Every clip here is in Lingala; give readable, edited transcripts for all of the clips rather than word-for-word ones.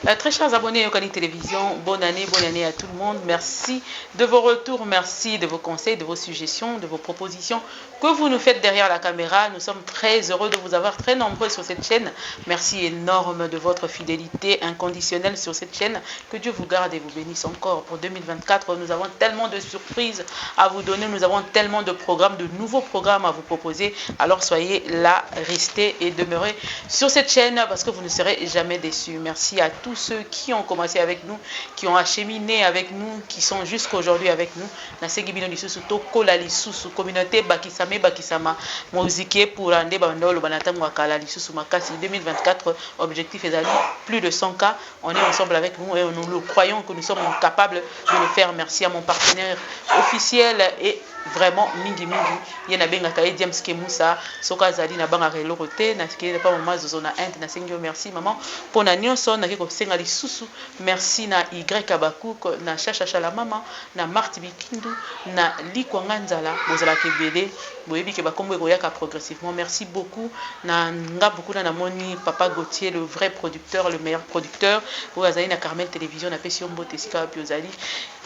Très chers abonnés Yokani Télévision, bonne année à tout le monde. Merci de vos retours, merci de vos conseils, de vos suggestions, de vos propositions que vous nous faites derrière la caméra. Nous sommes très heureux de vous avoir très nombreux sur cette chaîne. Merci énorme de votre fidélité inconditionnelle sur cette chaîne. Que Dieu vous garde et vous bénisse encore pour 2024. Nous avons tellement de surprises à vous donner. Nous avons tellement de programmes, de nouveaux programmes à vous proposer. Alors soyez là, restez et demeurez sur cette chaîne parce que vous ne serez jamais déçus. Merci à tous ceux qui ont commencé avec nous, qui ont acheminé avec nous, qui sont jusqu'aujourd'hui avec nous. Nasengi bino lisusu tokola lisusu, communauté bakisame bakisama moziki pour nde bandolo bana ntango ya kala lisusu makasi. 2024, objectif ezali plus de 100 K. On est ensemble avec nous et nous le croyons que nous sommes capables de le faire. Merci à mon partenaire officiel et vraiment mingi mingi, ye nabengaka ye James Kemusa. Soki azali, nabangaka eloko te. Nakei pa mama Zozo na Inde, nasengi yo merci mama mpona nyonso. Nake kosenga lisusu merci na Y Abakuk, na Shashasha la mama, na Marti Bikindu, na Likwanga Nzala. Bozalaka ebele, boyebi ke bakombo ekoyaka progressivement. Merci beaucoup na ngambo kuna. Namoni papa Gauthier, le vrai producteur, le meilleur producteur oyo azali na Carmel Télévision. Napesi yo mbote esika wapi ozali.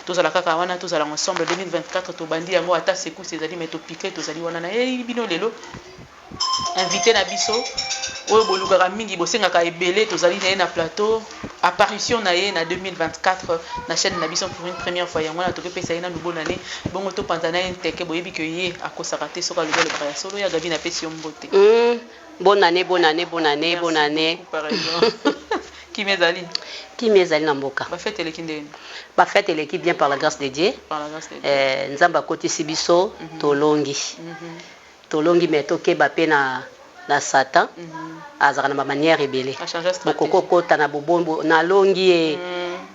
Tozala kaka wana, tozala ensemble. 2024 tobandi yango, ata secousse ezali, mais topike, tozali wana. Nayebi bino lelo invité na biso oyo bolukaka mingi, bosengaka ebele, tozali na ye na plateau. Apparition na ye na 2024 na chaîne na biso pour une première fois, yango wana tokopesa ye nanu bonane, bongo topanza na ye nteke. Boyebi ke ye akosaka te, soki alobi, alobaka ya solo. Ya Gabi, napesi yo mbote. Bonne année, bonne année, bonne année, bonne année. Par exemple, kimi ezali? Kimi ezali na mboka. Bafete eleki ndeni? Bafete eleki bien, par la grâce de Dieu. Par la grâce de Dieu. Nzambe akotisi biso, tolongi, tolongi, mais tokeba mpe na Satan. Azalaka na bamanière ebele. Bokoki okota na bobombo, nalongi ye.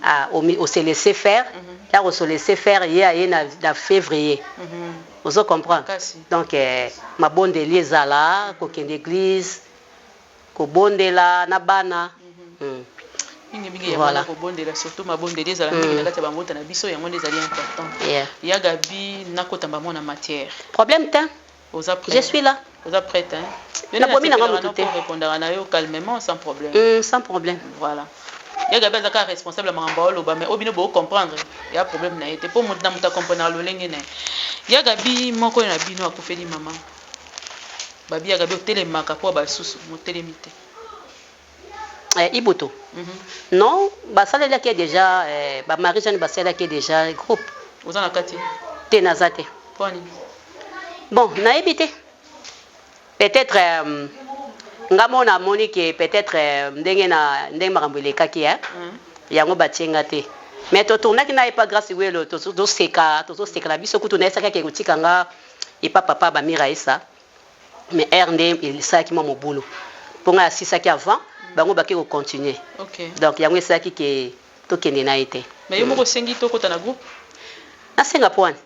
Ah, ose laisser faire, ya kose laisser faire, ye aye na février. Ozo comprendre? Donc mabondeli ezala, kokende église, kobondela na bana. Mingimingi yango wana, kobondela surtout, mabondeli ezala mingi na kati ya bambota na biso, yango nde ezali important. Ya Gabi, nakotamba mwa na matière. Problème te. Oza prêt? Je suis là. Oza prête, hein? Nabomi nanga motu te. Répondaka na yo calmement, sans problème. Sans problème. Voilà, ya Gabi aza kaka responsable ya makambo aoloba, mais oyo bino bocomprendre, ya problème na ye te, mpo moto na moto acomprendaka lolenge na ye. Ya Gabi, moko oyo na bino akufeli mama babi. Ya Gabi, otelemaka mpo basusu motelemi te. Ibutu? Non, basalelaki ye déjà, bamarie Jeanne basalelaki ye déjà groupe. Oza na kati? Te, naza te. Poni? Bon, nayebi te, peut-être nga mo namoni ke peut-être ndenge na ndenge makambo elekaki, yango batie nga te. Mais totournaki na ye pa Grâce Welo, tozoseka, tozoseka na biso. Kutu nayesaki ake kotika nga epa papa Bamira esa, mais aire nde esalaki mwa mobulu, mpo ngai asisaki avant bango bake kocontinue. Donc yango esalaki ke tokende na ye te. Mais yo moko osengi tokota na groupe? Nasenga po wani?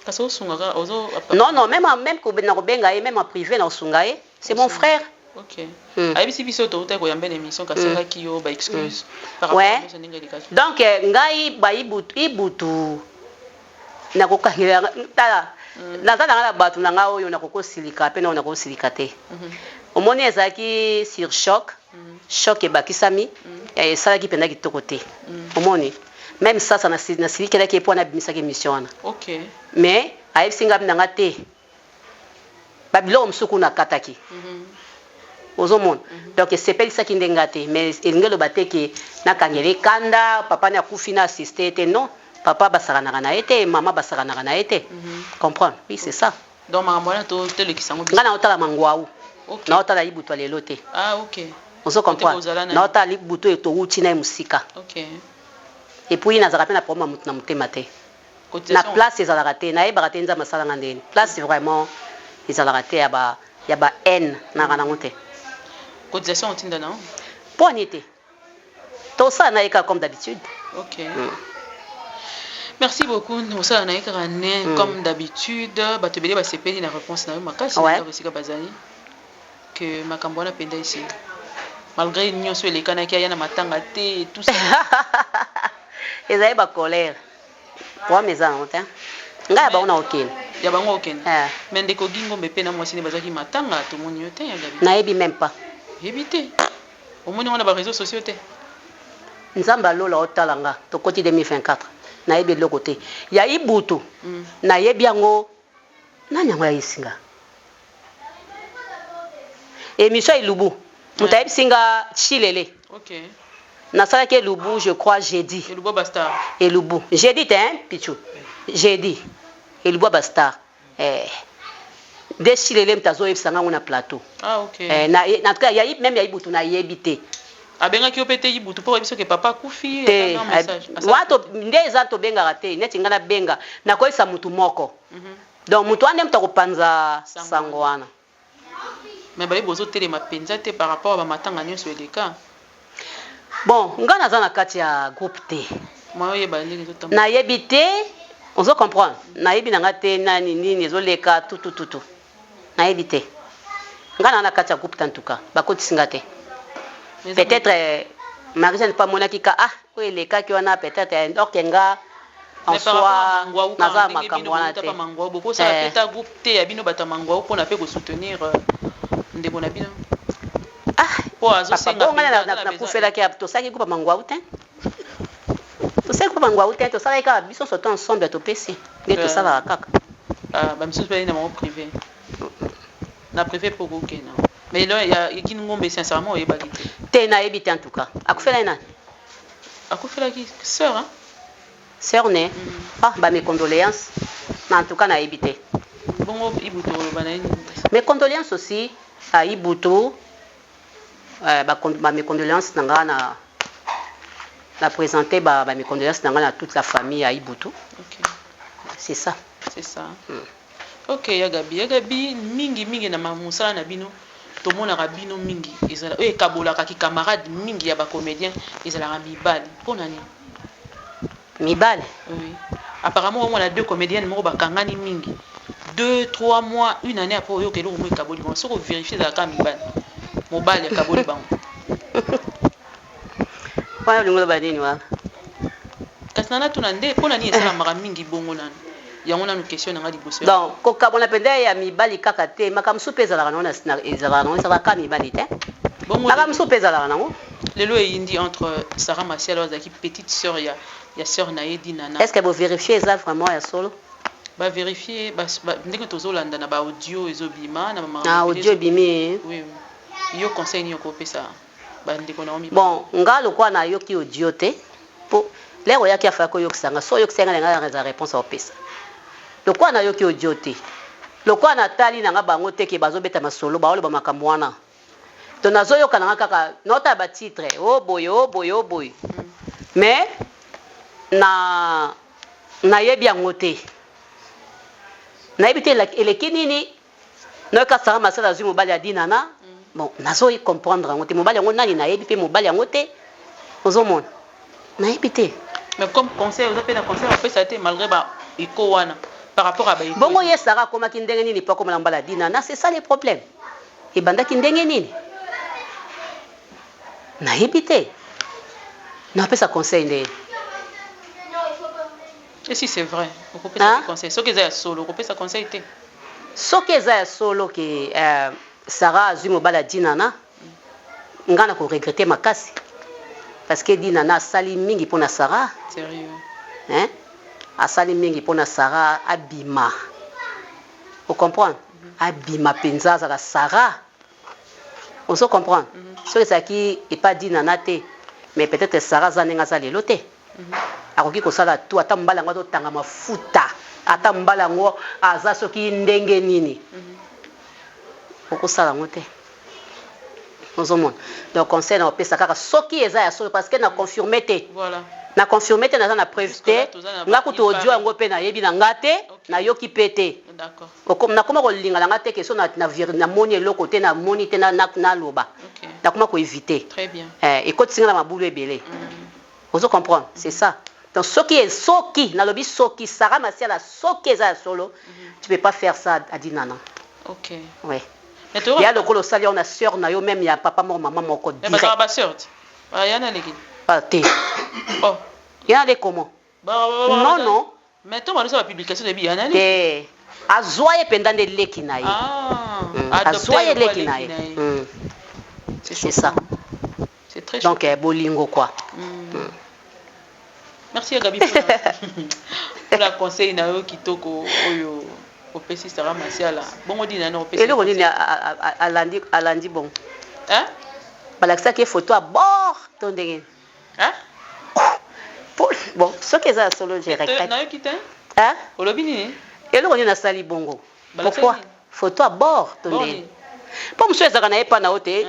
Kasi osungaka, ozo Non, non, même na kobenga ye, même en privé, na kosunga ye, c'est mon frère. Ok. Ayebisi biso, toutaki koyamba na émission, kasengaki yo baexcuse par rapport nyonso ndenge elekaki. Donc ngai baibutu Ibutu nakokangela, tala, naza nanga na bato na ngai oyo nakokosilika mpe na oyo nakosilika te. Omoni, ezalaki sur choc, choc ebakisami, esalaki mpenza kitoko te. Omoni, même sasa nasilikelaki ye mpo wana abimisaki émission wana. Mais ayebisi ngai nanga te, babiloko mosusu kuna akataki. Ozomona, donc esepelisaki nde nga te, mais elingi eloba te ke nakangela ekanda. Papa ne akufi, na assiste te, non. Papa basakanaka na ye te, mama basakanaka na ye te, comprendre? Oui, c'est ça. Donc makambo wana tolekisa yango. Nga naotala mangwau. Naotala Ibutu ya lelo te. Ah, ok. Ozo comprendre? Kozala na ye. Naotala Ibutu oyo towuti na ye mosika. Et puis nazalaka mpe na problème ya motu na motema te na Cotisation. Place ezalaka te, nayebaka te Nzambe asalanga ndeni. Place vraiment ezalaka te ya ba haine, naka nango te. Cotisation otinda na? Mpo ani te, tosala na ye kaka comme d'habitude. Ok, merci beaucoup. Osala na ye kaka ne comme d'habitude. Bato ebele basepeli na réponse na yo makasi. Na esika bazali ke makambo wana mpenza esili, malgré nyonso elekanaki, aya na matanga te et tout ça. Ezali bacolère, problème eza nango te. Ngai ya bango na okende. Ya bango okende? Eh. Mais ndeko Gingombe mpe na mwasi nde bazwaki matanga, tomoni yo te, ya Gabi. Nayebi même pas. Yebi te, omoni ngo na baréseaux sociaux te? Nzambe alola otala nga, tokoti 2024, nayebi eloko te ya Ibutu. Nayebi yango nani yango ayebisi nga émission ya Elubu, moto ayebisi nga Chilele. Nasalaki Elubu, je crois jeudi. Elubu Bastar. Elubu jeudi te, hein, Pichu, jeudi Elubu ya Bastar, eh. Nde Chilele moto azoyebisa nga yango na plateau. Ah, ok. Eh, na, en tout cas ya même ya Ibutu nayebi te. Abengaki yo mpe te Ibutu mpo oyebi soki papa akufi? Te. Ata message wana nde eza tobengaka te. Neti ngai nabenga, nakoyebisa mutu moko, donc mutu wana nde moto akopanza sango. Sango wana. Mais bayebi bozotelema mpenza te par rapport ya bamatanga nyonso eleka. Bon, ngai naza na kati ya groupe te. Mwa oyeba ndenge ezotambola. Nayebi te, ozo comprendre, nayebi na nga te nani nini ezoleka tutututu, nayebi te. Ngai na na kati ya groupe te, en tout cas bakotisi nga te. Mais eza Peut-être Marie-Jeanne mpe amonaki ka ah oyo elekaki wana, peut-être or que nga en Mais par rapport à soi Mangwau, naza kaka ndenge makambo bino wana bouta te. pa Mangwau, bokosala Eh. mpe ta groupe te ya bino bato ya Mangwau mpona mpe kosoutenir ndeko na bino ah mpo papa azosenga bongo mpenza, ngai aza na besoin. nakufelaki, tosalaki groupe ya Mangwau te, tosalaki groupe ya Mangwau te, tosalaki kaka biso nyonso to ensemble, topesi nde tosalaka kaka. Ah, bamisusu mpe na bango privé na privé mpo okokenda, mais lo ya Ekini Ngombe, sincèrement oyebaki te? Te, nayebi te. En tout cas akufelaki nani? Akufelaki sœur, hein? Sœur ne? Ah, ba mes condoléances, mais en tout cas nayebi te. Bongo Ibutu, oloba na ye nini? Mes condoléances aussi à Ibutu, ba mes condoléances na nga na présenter ba mes condoléances na nga na toute la famille ya Ibutu. C'est ça. C'est ça. Ok, ya Gabi, ya Gabi, mingi mingi na mosala na bino, tomonaka bino mingi ezala oyo ekabolaka kikamarade mingi ya bacomédien ezalaka mibali. Mpo na nini? Mibali? Oui, apparemment omona deux comédiennes moko bakangani mingi, 2, 3 mois, une année après, oyoka eloko moko ekaboli bango. Soki ovérifie, ezalaka mibali, mobali akaboli bango. Wana olingi oloba nini wana? Kasi nana tuna nde mpo na nini esalamaka mingi bongo nanu yango nanu question na nga liboso. Donc kokabwana mpenza ya mibali kaka te, makambo mosusu mpe ezalaka nango, ezalaka nango, ezalaka kaka mibali te. Bongo makambo mosusu mpe ezalaka nango. Lelo eyindi entre Sarah Masiala oyo azalaki petite sœur ya sœur na ye Dinana. Est ce que bovérifie eza vraiment ya solo? Bavérifie ndenge tozolanda na baaudio ezobima na na audio ebimi. Oui. Yo conseil nini okopesa bandeko na yo mibali? Bon, nga lokola nayoki audio te, po lere oyaki afaki koyokisa nga, so oyokisa nga na nga eza réponse aopesa. Lokola nayoki audio te, lokola natali na nga bango te ke bazobeta masolo, baoloba makambo wana, to nazoyoka na nga kaka naotala batitre o boye o boye o boye, mais na nayebi yango te, nayebi te eleki nini. Nayoka Sara Masala azwi mobali ya Dinana. Bon, nazoyi comprendre yango te. Mobali yango nani? Nayebi mpe mobali yango te, ozomona, nayebi te. Mais comme conseil, oza mpe na conseil opesa te malgré ba eko wana par rapport à baeko? Bongo ye Sara akomaki ndenge nini po akomona mobali ya Dinana? C'est ça le problème. Ebandaki ndenge nini? Nayebi te, napesa conseil nde. Et si c'est vrai, okopesa Hein? te conseil? Soki eza ya solo, okopesa conseil te? Soki eza ya solo ke Sara azwi mobali ya Dinana, nga na koregretter makasi, parce que Dinana asali mingi mpona Sara. Sérieux? Hein? Asali mingi mpona Sara abima, ocomprendre, abima mpenza azala Sara, ozo comprendre. Soki ezalaki epa Dinana te, mais peut-être Sara aza ndenge aza lelo te. Akoki kosala tu ata mobali yango azotanga mafuta, ata mobali yango aza soki ndenge nini, okosala yango te, ozomona. Donc conseil na opesa kaka soki eza ya solo, parce que na confirme te. Voilà. Na confirme te, naza na preuve Jusque-là, te. toza na Nga kutu audio il yango mpe nayebi na nga te. Nayoki mpe te. Nakoma kolinga na nga te question namoni eloko te, namoni te, naloba. Nakoma koéviter. Très bien. Eh, ekotisi nga na mabulu ebele, ozo comprendre, c'est ça. Donc soki nalobi, soki Sara Masiala, soki eza ya solo, tu peux pas faire ça à Dinana. Ouais. Mais toyoka- Ya lokola osali yango na sœur na yo même ya papa moko mama moko. Mais bazalaka direct. basœur te, baya na leki. Ah, te. Oh. Ya nde comment? Non, non. Mais to balosa bapublication toyebi ya nani. Te, azwa ye mpenza nde leki na ye. Ah. Azwa ye leki na ye. C'est C'est ça. choquant. C'est très Donc eh, bolingo quoi. Merci ya Gabi mpona conseil na yo kitoko oyo opesi Sarah Masiala. Bongo dina na opesi eloko nini alandi alandi bongo? Hein? Balakisaki ye photo ya bord to ndenge? Hein? Bon, soki eza ya solo, je regrette. Nayoki te. Hein? Olobi nini? Eloko nini asali bongo? Balakisaki Pourquoi nini? photo ya bord to Bord ndenge? nini? Mpo mosusu ezalaka na ye mpa na yo te.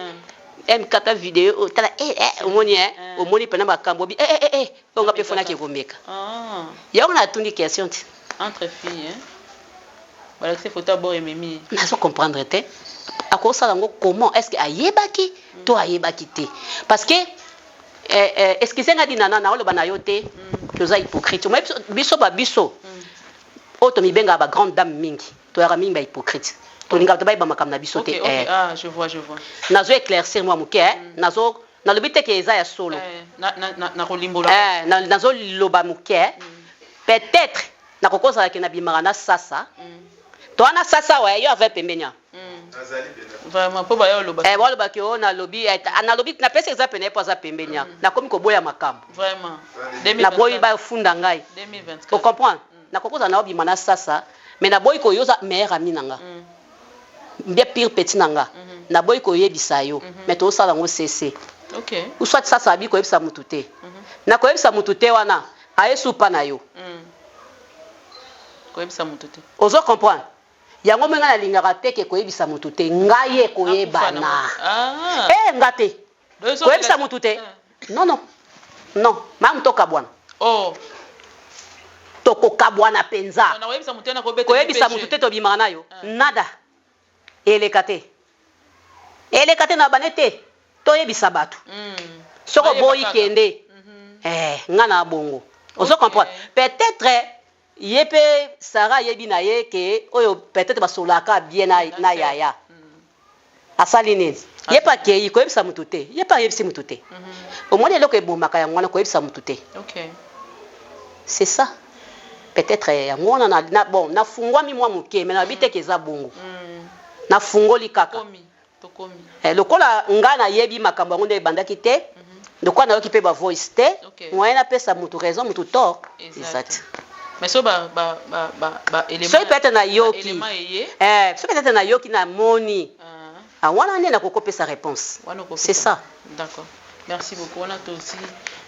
Mkata video oyo, tala eh, eh, omoni eh, omoni mpena makambo obi eh, eh, eh, oyo nga mpe fonaki komeka. Ah, yango natuni question te. Entre filles, hein? Balakisi photo ya bord ememi. Nazo comprendre te, akosala yango comment? Est ce que ayebaki to ayebaki te? Parce que excuse nga dinana, naoloba na yo te ke oza hypocrite. Omoni biso, biso ba biso oyo tomibengaka ba grande dame mingi, toyaka mingi ba hypocrite, tolingaka to bayeba makambo na biso te. Ok. Ah, je vois, je vois. Nazo éclaircir mwa moke, eh. Nazo nalobi te ke eza ya solo. Eh, na kolimbola. Nazoloba moke, eh. Peut-être nakokozalaki na bimaka na sasa to wana sasa wa yo ava pembeni awa. Vraiment, mpo baya oloba. Eh, balobaki oyo nalobi, eh, nalobi napesi exemple na ye mpo aza pembeni awa. Nakomi koboya makambo. Vraiment. Naboyi bafunda ngai. 2024. Ocomprendre? Nakokozala na obima na sasa, mais naboyi koyoza meilleur ami na nga, bien pire petit na nga, naboyi koyebisa yo, mais tozosala yango cc. Ou soit sasa abi koyebisa mutu te, nakoyebisa mutu te wana aye supa na yo. Koyebisa moto te. Ozo comprendre yango? Moi ngai nalingaka te ke koyebisa mutu te, ngai ekoyebana. Ah. E nga te. Donc, koyebisa mutu te. Non, non, non, mamu tokabwana. Oh. Tokokabwana mpenza. Na koyebisa moto te, na kobeta. Koyebisa mutu te, tobimaka na yo nada, eleka te, eleka te na bane te, toyebisa bato. Soki Bayeba oboyi, kaka. kende. Eh, nga na bongo, ozo comprendre? Peut-être ye mpe Sara ayebi na ye ke oyo peut-être basololaka bien na yaya. Asali nini? Ye mpe akei koyebisa mutu te, ye mpe ayebisi mutu te. Omoni eloko ebomaka yango wana, koyebisa mutu te. C'est ça peut-être yango wana bon, nafungwami mwa moke, mais nayebi te ke eza bongo. Nafungoli kaka. Tokomi, tokomi. Eh, lokola nga nayebi makambo yango nde ebandaki te, lokola nayoki mpe bavoice te, moyen napesa mutu raison, mutu tort, eza te. Mais so ba élément Soki peut-être nayoki, élément eye. Eh, soki peut-être nayoki, namoni. Ah. Ah, wana nde nakokopesa réponse. Wana okopesa. C'est ça. D'accord, merci beaucoup. Wana to aussi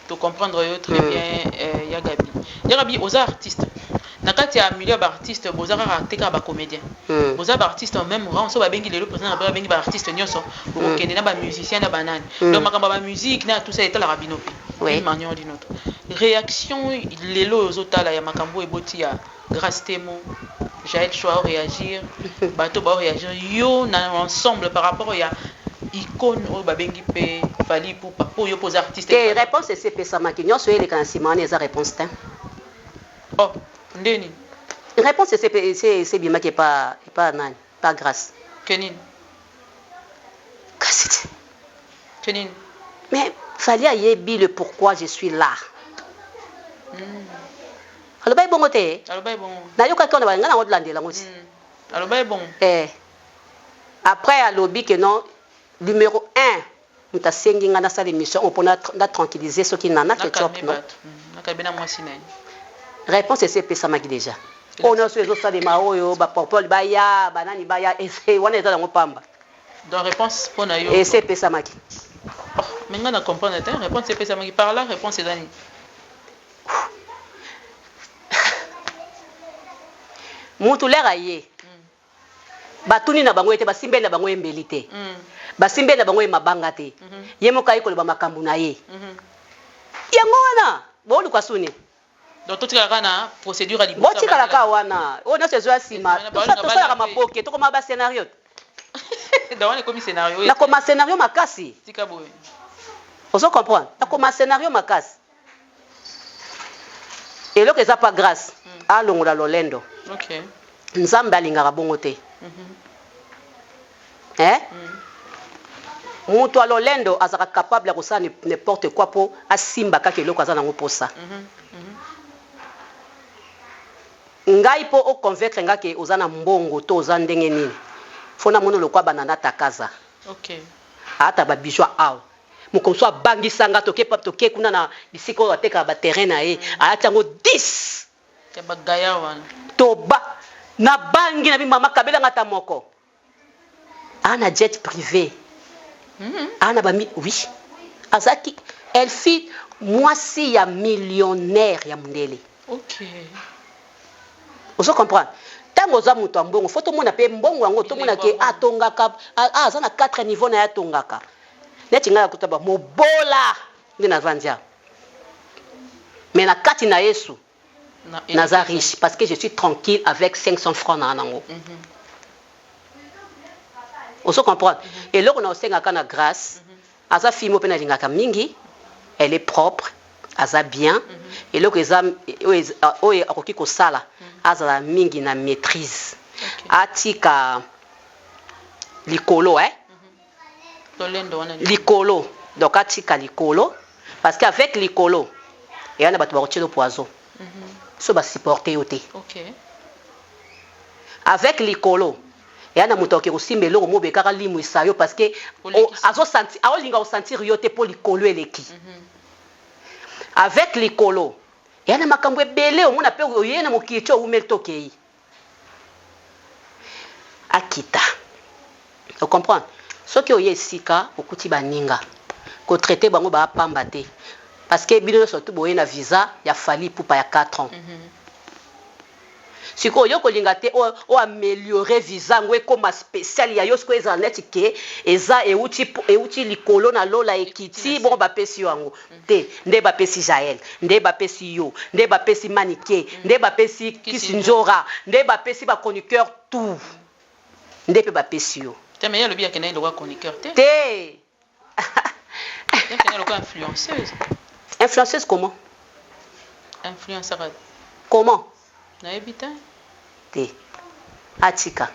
to comprendre yo très bien. Ya Gabi, ya Gabi, oza artiste na kati ya milieu ya baartiste, boza kaka te kaka bacomédien. Boza baartiste en même rang. So babengi lelo président na babengi baartiste nyonso, bokokende na bamusicien na banani. Donc makambo ya bamusique na tout ça etalaka bino mpe. D'une manière ou d'une autre, réaction lelo oyo ozotala ya makambo oyo eboti ya Grâce Temo, Jael Choa réagir, bato bao réagir, yo na ensemble par rapport ya icône oyo babengi mpe Fally Ipupa, mpo yo mpo oza artiste? Te, réponse esi epesamaki. Nyonso eleka na nsima wana eza réponse te. Oh, ndeni? Réponse esi ebimaki epa nani, pa Grâce. Ke nini? Kasi te. Ke nini? Mais Fally ayebi le pourquoi je suis là. Alobaki bongo te? Alobaki bongo. Nayokaki wana, ngai nango landela yango ti. Alobaki bongo. Eh. Après alobi ke non, numéro 1 moto asengi ngai nasala émission oyo mpo na tranquilliser soki nana ketchup. Nakalme non. Bato nakalme na mwasi na ye. Réponse esi epesamaki déjà. Oyo nyonso ezosalema, oyo bapopole baya, banani baya, wana eza yango pamba. Donc réponse mpo na yo? Esi epesamaki. Oh, mais ngai na comprendre te. Réponse epesamaki par là, réponse eza nini? Mutu lere aye, batuni na bango ye te, basimbeli na bango ye mbeli te, basimbeli na bango ye mabanga te. Ye moko aye koloba makambo na ye. Yango wana boluka suni. Donc totikala kaka na procédure ya liboso. Botikala kaka wana. Oyo nyonso ezoya nsima, Wana baolinga tosalaka balave. maboke, tokoma bascénario. Donc wana ekomi scénario. Nakoma scénario makasi. Tika boye. Ozo comprendre? Nakoma scénario makasi. Eloko eza pa Grâce, alongola lolendo. Nzambe alingaka bongo te. Eh? Moto ya lolendo azalaka capable ya kosala n'importe quoi mpo asimba kaka eloko aza nango mposa. Ngai mpo oconvaincre nga ke oza na mbongo to oza ndenge nini, fo namoni lokwa banana takaza. Ata babijou awa. Mokonso abangisanga, toke toke kuna na bisika oyo atekaka baterrain na ye, alati yango 10. Ya bagaya wana. Toba nabangi na bi mama kabelanga ata moko. Aa na jet privé, aa na bami, oui, azalaki, elle fut mwasi ya millionnaire ya mondele. Ozo comprendre? Ntango oza moto ya mbongo, fo tomona mpe mbongo yango, tomona ke atongaka, aza na 4 niveau na ye, atongaka neti ngai nakuta ba mobola nde navandi awa, mais na kati na Yesu naza riche, parce que je suis tranquille avec 500 francs na nango. Ozo comprendre? Eloko na osengaka na Grâce, aza fille mo mpe nalingaka mingi, elle est propre, aza bien. Eloko eza oyo akoki kosala, azala mingi na maîtrise, atika likolo, eh? Lolendo wana. Likolo, donc atika likolo, parce que avec likolo eya na bato bakotiela poison so basupporte yo te. Avec likolo eya na moto akoki kosimba eloko mo boye kaka limwisa yo, parce que azosentir, aolinga kosentir yo te mpo likolo eleki. Avec likolo eya na makambo ebele omona mpe oye na mokili ti owumeli to okei. Akita, ocomprendre? Soki oye esika okuti baninga, kotraite bango baapamba te, parce que bino nyonso tu boye na visa ya Fally Ipupa ya 4 ans. Sikoyo yo kolinga te oaméliorer visa yango ekóma spécial ya yo. Sikoyo ezala neti ke eza euti likolo na lola, ekiti bongo, bapesi yo yango te. Nde bapesi Jael, nde bapesi yo, nde bapesi Manike, nde bapesi Kisinjora, nde bapesi bachroniqueur tout, nde mpe bapesi yo. Te, mais ye alobi akendaki lokola chroniqueur te. Te. Akendaki lokola influenceuse. Influenceuse comment? Influenceur. Comment? Nayebi te. Te, atika,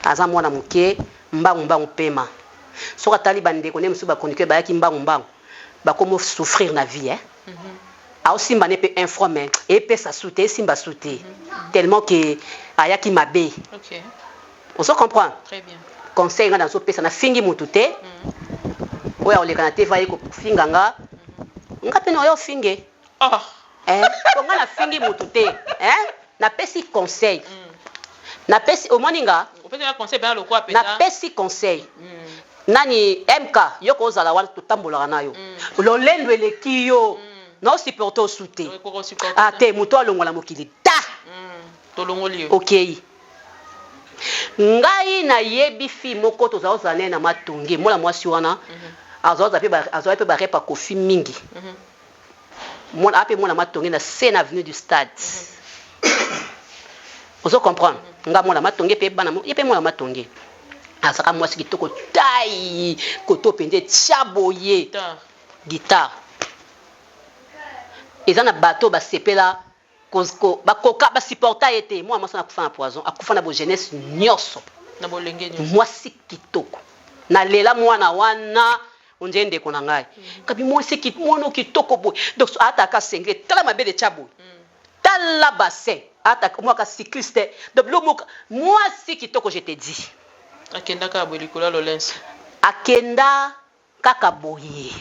aza mwana moke, mbangu mbangu pema. Soki atali bandeko nde mosusu bachroniqueur bayaki mbangu mbangu, bakomi souffrir na vie, eh? Aosimba ne mpe un franc, mais epesa su te, esimba su te, tellement ke ayaki mabe. Ozo comprendre? Très bien. Conseil nga nazopesa, nafingi mutu te. Oyo akoleka na te, va ye kofinga nga, nga mpe na oyo ofinge. Oh. Eh, po nga nafingi mutu te, eh? Napesi conseil, napesi, omoni nga. Opesi conseil mpenza lokola mpenza. Napesi conseil nani, MK, yo kozala wana, totambolaka na yo, lolendo eleki yo, naosupporte osu te. Ah te, moto alongola mokili ta. Tolongoli yo. Okei, ngai nayebi fille moko, tozala kozala naye na Matonge. Mwana mwasi wana azwaki mpe barepa Kofi mingi. Mwana ape, mwana Matonge na se na avenue du Stade. Ozo comprendre nga? Mwana Matonge mpe bana ye mpe mwana Matonge, azalaka mwasi kitoko, tai koto mpenza etya boye guitare. Eza na bato basepela, bakoka basupporta ye te. Mwana mwasi akufa na poison, akufa na bojeunesse nyonso. Na bolenge nyonso. Mwasi kitoko, nalela mwana wana onde ndeko na ngai. Kabi mwasi, mwana kitoko boye, donc ataka singlet, tala mabele tya boye, tala bassin, ataka mwaka cycliste, donc bilo moko, mwasi kitoko, je te dis. Akenda kaka boye likolo ya lolenso. Akenda kaka boye.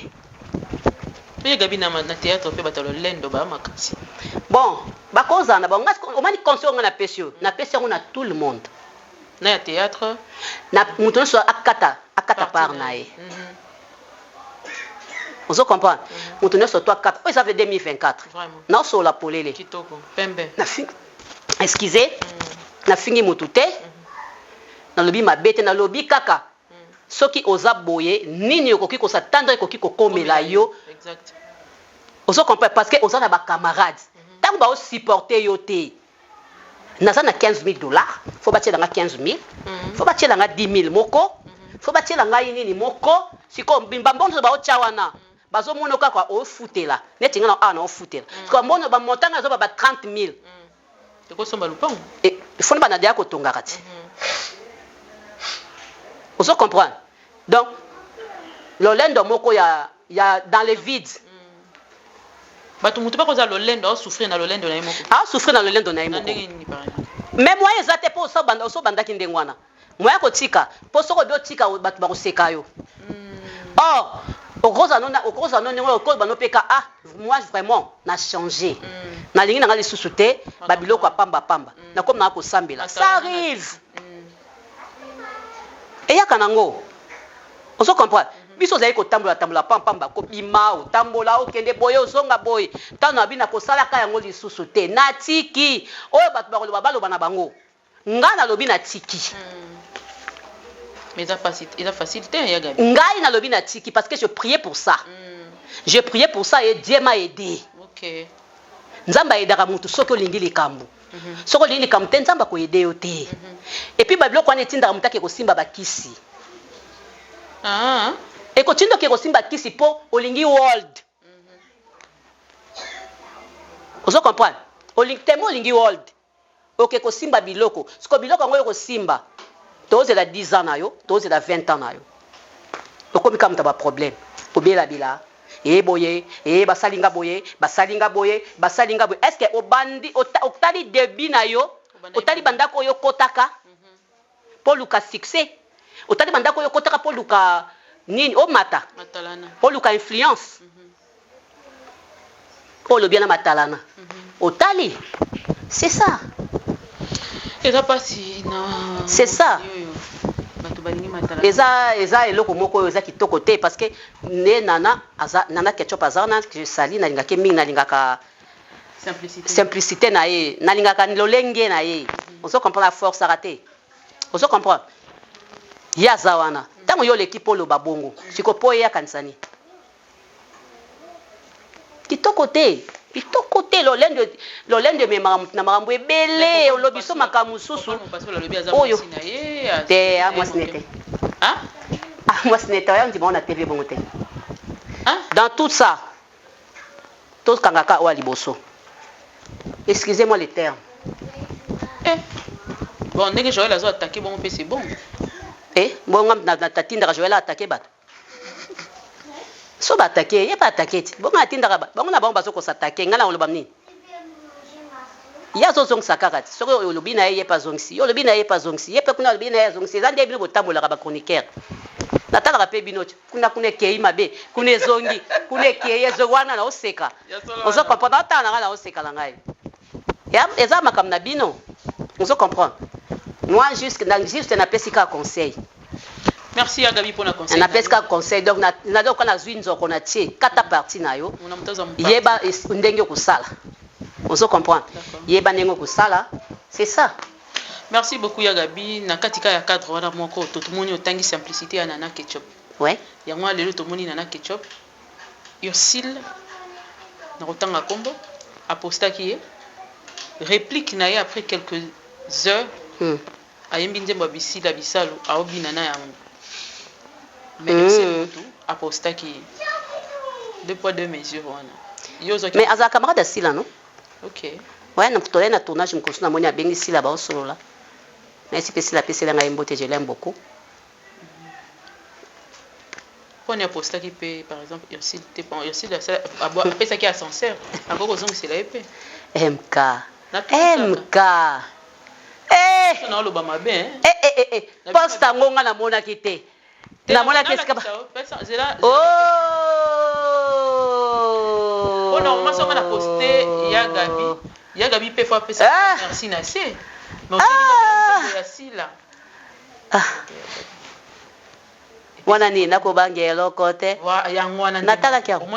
Mpe Gabi, na théâtre mpe bato ya lolendo baya makasi. Bon, bakozala na bango. Omani, conseil oyo ngai napesi oyo, napesi yango na tout le monde. Na ya théâtre. Na moto nyonso akata part na ye. Ozo comprendre? Moto nyonso to akata oyo eza 2024. Naosolola polele. Kitoko pembe. Excuse, nafingi motu te, nalobi mabe te, nalobi kaka soki oza boye, nini okoki kosatendre, ekoki kokomela yo. Ozo comprendre? Parce que oza na bacamarade, ntango baosupporte yo te. Naza na 15 000 $, fo batiela nga 15 000, fo batiela nga 10 000 moko, fo batiela ngai nini moko. Sikoyo bambongo nyonso baotya wana, bazomona kaka ofutela neti nga na awa na ofutela. Sikoyo mbongo bamontant nga nazoba ba 30 000. Ekosomba lupango. Foni bana deya kotongaka ti. Ozo comprendre? Donc lolendo moko ya dans le vide. Bato, motu mpe kozala lolendo, aosouffrir na lolendo na ye moko. Aosouffrir na lolendo na ye Na moko. Ndenge nini, par exemple? Mais moyen eza te, mpo oso obandaki ndenge wana, moyen kotika, mpo soki obi otika, bato bakoseka yo. Or Okozala no okozala no ndenge okoyeba no mpe ka ah moi vraiment na changer. Nalingi na nga lisusu te ba biloko ya pamba pamba. Nakomi na nga kosambela. Ça arrive. Eyaka nango. Ozo comprendre? Biso ozali kotambola tambola pamba pamba, kobima, otambola, okende boye, ozonga boye. Tango na bino nakosalaka yango lisusu te. Natiki. Oyo bato bakoloba baloba na bango. Nga nalobi natiki. Mais eza facile, eza facile te ya Gaby. Ngai nalobi natiki parce que je priais pour ça. Je priais pour ça et Dieu m'a aidé. Okay. Nzambe ayedaka mutu soki olingi likambo. Soki olingi likambo te Nzambe ako aider yo te. Et puis ba biloko wana etindaka mutu ake kosimba ba kisi. Ah. Ekotinda oke kosimba kisi po olingi world. Ozo comprendre? Olingi tellement olingi world. Oke kosimba biloko. Sikoyo biloko yango oyo kosimba tozela 10 ans na yo, tozela 20 ans na yo. Okomi kaka moto ya ba problème. Kobelabela ee boye, ee basali nga boye, basali nga boye, basali nga boye. Est-ce que obandi otali debut na yo, otali ba ndako oyo okotaka po oluka succès? Otali ba ndako oyo okotaka po oluka nini omata? Oluka influence? Oyo olobi wana matalana otali c'est ça. Eza pasi na c'est ça. Bato balingi matalana. Eza eza eloko moko oyo eza kitoko te parce que ne nana aza nana ketchup aza wana que je salue nalingaka ye mingi nalingaka simplicité simplicité na ye nalingaka lolenge na ye ozo comprendre a forcaka te ozo comprendre ye aza wana ntango yo oleki mpo oloba bongo siko mpo ye akanisa nini Kitoko te kitoko te lolendo lolendo ememaka moto na makambo ebele olobi so makambo mosusu oyo te a mwasi ne te ah mwasi ne te oya ndima na TV bongo te dans tout ça tokangaka oyo ya liboso excusez moi le terme eh. Bon ndenge Joël azo attaquer bongo mpe c'est bon eh bongo natindaka Joël attaquer bato So ba attaquer ye pe attaquer ti bongo atindaka ba bango na bango bazo ko s'attaquer nga na koloba nini ye azo zongisa kaka ti soki olobi na ye ye pe azongisi yo olobi na ye ye pe azongisi ye pe kuna olobi na ye azongisi eza nde bino botambolaka ba chroniqueur natalaka pe bino ti kuna kuna ekeyi mabe kuna ezongi kuna ekeyi ezongi wana na oseka ozo comprendre otala na ngai na oseka na ngai eza makambo na bino ozo comprendre moi jusque na juste napesi kaka conseil. Merci ya Gaby pona conseil. Napesi kaka conseil donc na na donc nazui nzoko na tie kata partie na yo. Yeba ndenge okosala. Ozo comprendre? Yeba ndenge okosala, c'est ça. Merci beaucoup ya Gaby na kati ka ya cadre wana moko to tomoni otangi simplicité ya Nana Ketchup. Ouais. Yango wana lelo tomoni Nana Ketchup Ursile na kotanga kombo apostaki ye réplique na ye après quelques heures Ayembi nzembo ya bisila bisalu ao bina na yango mais Ursule mutu a postaki ye deux poids deux mesures wana yo ozwaki Mais azala camarade ya Sila non? Ok. Ouais na tolai na tournage mokoso na moni abengi Sila bao solola. Na esi pe Sila apesela ngai mbote je l'aime beaucoup. Poni apostaki pe par exemple Ursule te bon Ursule apesaki ascenseur akoki kozongisela ye pe. MK MK eh na oloba mabe hein eh eh eh, eh. Poste yango nga namonaki te namonaki esika oh po normalement soki na poste ya Gaby ya Gaby pe faut apesa ah. merci na se mais ah. ya Sila ah. Wana nini nakobanga eloko te natalaki yango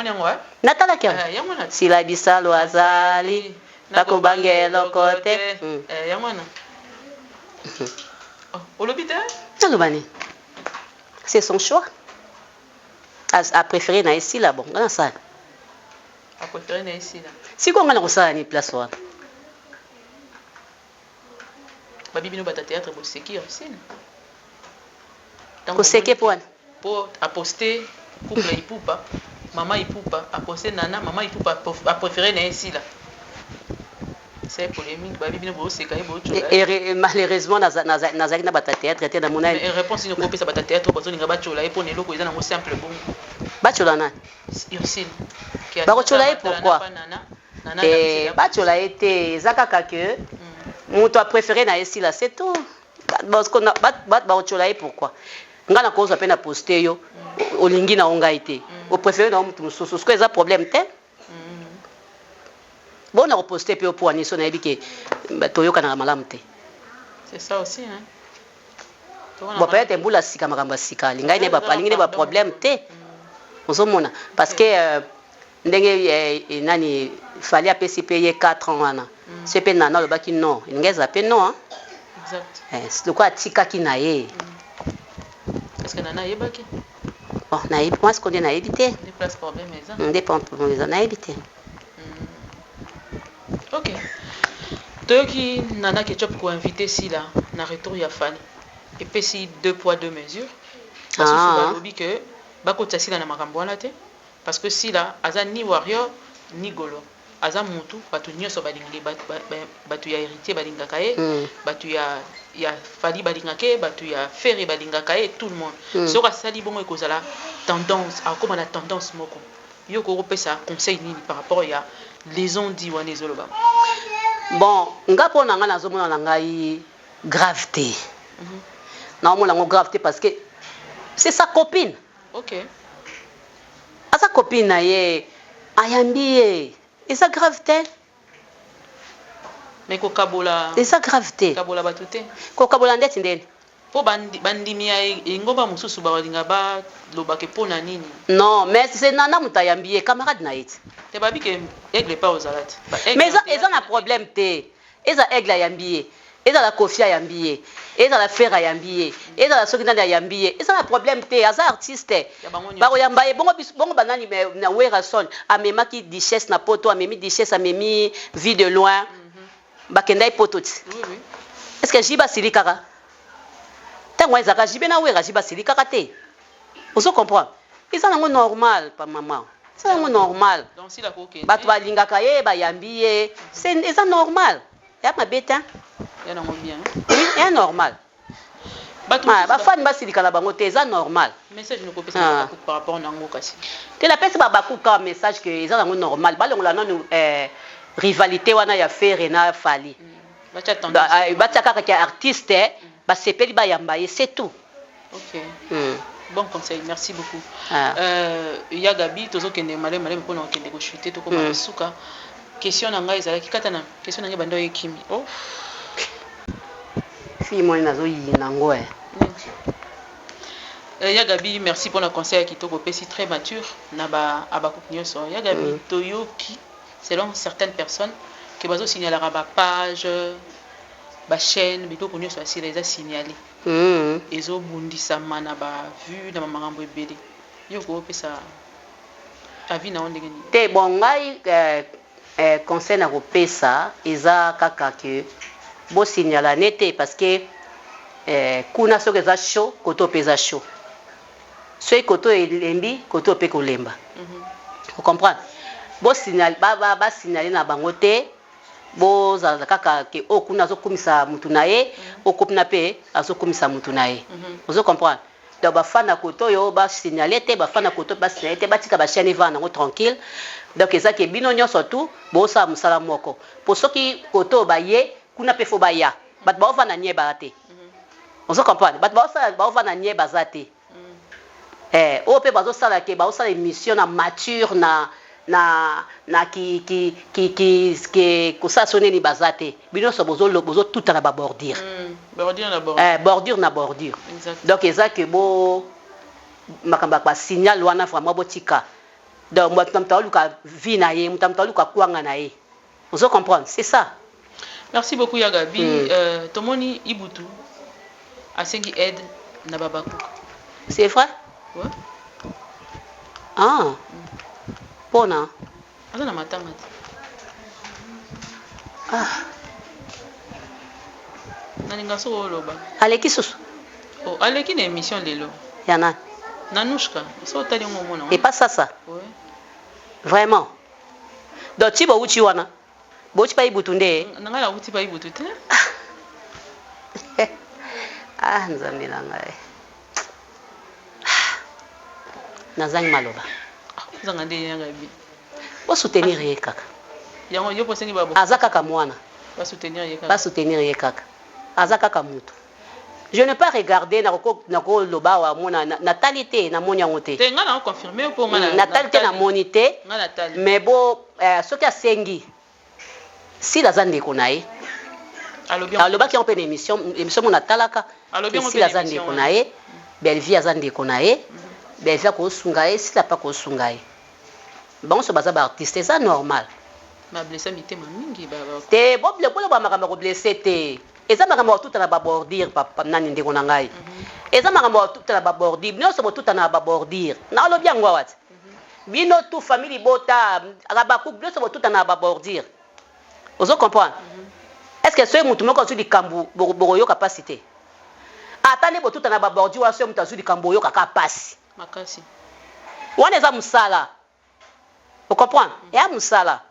natalaki yango eh, sila bisalu azali nakobanga eloko te hmm. eh, oh, olobi te naloba nini c'est son choix a préféré na ye sila bon nga nasala sikoyo nga nakosala nini place wana Babi bino bata theatre boseki Ursule. Koseke po wana? Po a poste couple Ipupa, maman Ipupa a poste Nana, maman Ipupa a prefere na ye Sila. C'est polemique, babi bino boseka ye bochola. Et malheureusement nazalaki na bata theatre te na mona. Mais réponse nini okopesa bata theatre bazolinga bachola ye po na eloko eza nango simple bongo. Bachola nani? Ursule. Bakochola ye pourquoi? Te batiola ye te eza kaka que mutu a prefere na ye sila c'est tout batu bakotiola ye pourquoi nga nakozwa pe na poste yo olingi na yo ngai te. Opréféré na yo mutu mosusu, sikoyo eza problème te. Bona koposte mpe yo mpo wani so nayebi ke toyokanaka malamu te. C'est ça aussi, hein. Bon, peut-être mbula sika, makambo ya sika, alingai ne alingi ne baproblème te. Ozomona, parce que ndenge nani Fally apesi mpe ye 4 ans wana, so mpe Nana alobaki non, elingi ezala mpe non. Exact. Lokola atikaki na ye. Est ce que Nana ayebaki? Bon, nayebi mwasi ko nde nayebi te. Nde place problème eza. Nde problème eza, nayebi te. Ok, toyoki Nana Ketchup koinvite Sila na retour ya Fally, epesi deux poids deux mesures. Basusu balobi ke bakotisa Sila na makambo wana te, parce que Sila aza ni warrior ni golo, aza mutu bato nyonso balingi. Bato ya Héritier balingaka ye, bato ya Fally balingaka ye, bato ya Ferre balingaka ye, tout le monde. Soki asali bongo, ekozala tendance, akóma na tendance moko. Yo kokopesa conseil nini par rapport ya les on-dit wana ezoloba? Bon, nga mpo na ngai nazomona na ngai grave te. Naomona yango grave te parce que c'est sa copine. Aza copine na ye, ayambi ye, eza grave te. Mais kokabola Eza grave te. Kabola bato te. Kokabola ndeti ndeni? Mpo bandimi ya engomba mosusu balinga balobake mpo na nini. Non, mais c'est Nana moto ayambi ye, camarade na ye te. Te, babi ke Aigle pa ozala te. Mais eza na problème te. Eza Aigle ayambi ye, ezala Kofi ayambi ye, ezala Ferre ayambi ye, ezala soki nani ayambi ye, eza na problème te. Aza artiste, bakoyamba ye. Bongo bongo banani na Werrason amemaki Duchesse na Poto, amemi Duchesse, amemi Vie de Loin, bakendaki Poto ti. Est ce que JB asili kaka ntango wana ezalaka JB na Wera? JB asili kaka te. Ozo comprendre, eza nango normal pa mama, eza nango normal. Bato balingaka ye, bayambi ye, eza normal, ya mabe te. Ya nango bien. Oui, ya normal. Bafani basilika na bango te, eza normal. Message nokopesa par rapport nango kasi? Te, napesi babakuka message ke eza nango normal, balongola nanu rivalité wana ya Ferre na Fally. Batia kaka ke artiste basepeli, bayamba ye, c'est tout. Ok. Bon conseil, merci beaucoup. Ya Gabi, tozokende maleme maleme mpona kokende kochute, tokoma na suka. Question na ngai ezalaki kata na question na ngai banda oyekimi. Oh. Fille moni nazoyina yango e. Ya Gabi, merci mpona conseil ya kitoko opesi, très mature na ba abakuku nyonso. Ya Gabi, toyoki selon certaines personnes ke bazosignalaka bapage, bachaîne, biloko nyonso ya Sila eza signalé, ezobundisama na bavue na bamakambo ebele. Yo koopesa avis na yo ndenge nini? Te, bon, ngai conseil na kopesa eza kaka ke bosignala ne te, parce que kuna soki eza chaud, koto mpe eza chaud. Soki koto elembi, koto mpe kolemba. Ocomprendre? Bosignale basignale na bango te, bozala kaka ke oyo kuna azokumisa mutu na ye, oyo kuna mpe azokumisa mutu na ye. Ozo comprendre? Donc bafana koto oyo basignale te, bafana koto basignale te, batika bachaîne evanda nango tranquille. Donc eza ke bino nyonso tu bosala mosala moko, po soki koto oyo baye, kuna mpe fo baya. Bato baovanda nie baya te. Ozo comprendre? Bato baosala baovanda nie baza te. Oyo mpe bazosala ke baosala émission na mature na ki ki ki ki ki kosala so nini, baza te. Bino nyonso bozotuta na babordure. Bordure na bordure. Bordure na bordure. Exact. Donc eza ke bo makambo ya basignal wana, vraiment botika. Donc moto na moto aoluka vie na ye, moto na moto aoluka kwanga na ye. Ozo comprendre? C'est ça. Merci beaucoup, ya Gabi. Tomoni Ibutu asengi aide na babakuka. C'est vrai? Ouais. Ah, mpona Aza na matanga te. Ah. Nalinga soki oloba. Aleki susu. Oh, aleki na émission lelo. Ya nani? Nanushka, so otali yango, omona. Epa sasa. Ouais. Vraiment? Donc ti bouti wana, bouti pa Ibutu nde? Na ngai nauti pa Ibutu te. Ah, Nzambe na ngai, nazangi maloba. Ozanga nde, ya Gabi. Bosoutenir ye kaka. Yango yo posengi babo. Aza kaka mwana. Basoutenir ye kaka. Basoutenir ye kaka, aza kaka mutu. Je n'ai pas regardé, nakoloba awa mona natali te, namoni yango te. Te, nga na confirmer mpo nga Natali te, namoni te. Nga natali. Mais bo soki asengi, Sila aza ndeko na ye. Alobi. Alobaki yango mpe na émission mo natalaka. Alobi yango. Sila mpe na aza émission ndeko wana. Na ye, Bellevie aza ndeko na ye. Bellevie akosunga ye, Sila mpe akosunga ye. Bango nyonso baza baartiste, eza normal. Bablessa mitema mingi Te, boloba makambo ya koblesser te. Eza makambo ya kotuta na babordure, papa nani, ndeko na ngai. Eza makambo ya kotuta na babordure, nyonso botuta na babordure. Nalobi yango awa te, bino tu famille libota baku nyonso botuta na babordure. Ozo comprendre? Est ce que soki motu moko azwi likambo, bokoyoka mpasi te? Ata nde botuta na babordure wana, soki moto azwi likambo, oyokaka mpasi. Makasi. Wana eza mosala, ocomprendre? Eya mosala.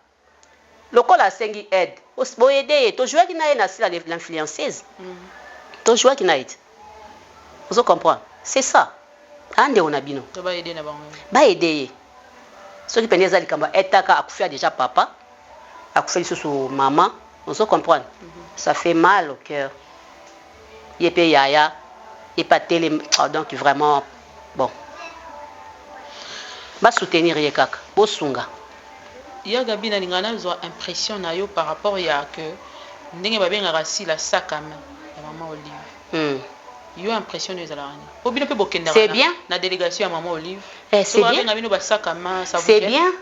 Lokola asengi aide, boyede ye. Tozwaki na ye na Sila l'influenceuse, tozwaki na ye te. Ozo comprendre? C'est ça, andeko na bino. To baaider na bango. Baaider ye soki pene eza likambo ya etaka. Akufia déjà papa, akufi lisusu mama. Ozo comprendre? Ça fait mal au cœur. Ye mpe yaya ye mpe atelemi. Ah, donc vraiment, bon, basoutenir ye kaka, bosunga. Ya Gabi, nalinga nazwa impression na yo par rapport ya que ndenge babengaka Sila sac à main ya mama Olive. Yo, impression no ezalaka nini? Po bino mpe bokendaka C'est bien. Na délégation ya mama Olive. Eh, c'est bien. Babenga bino basac à main, ça vous C'est gêne? bien.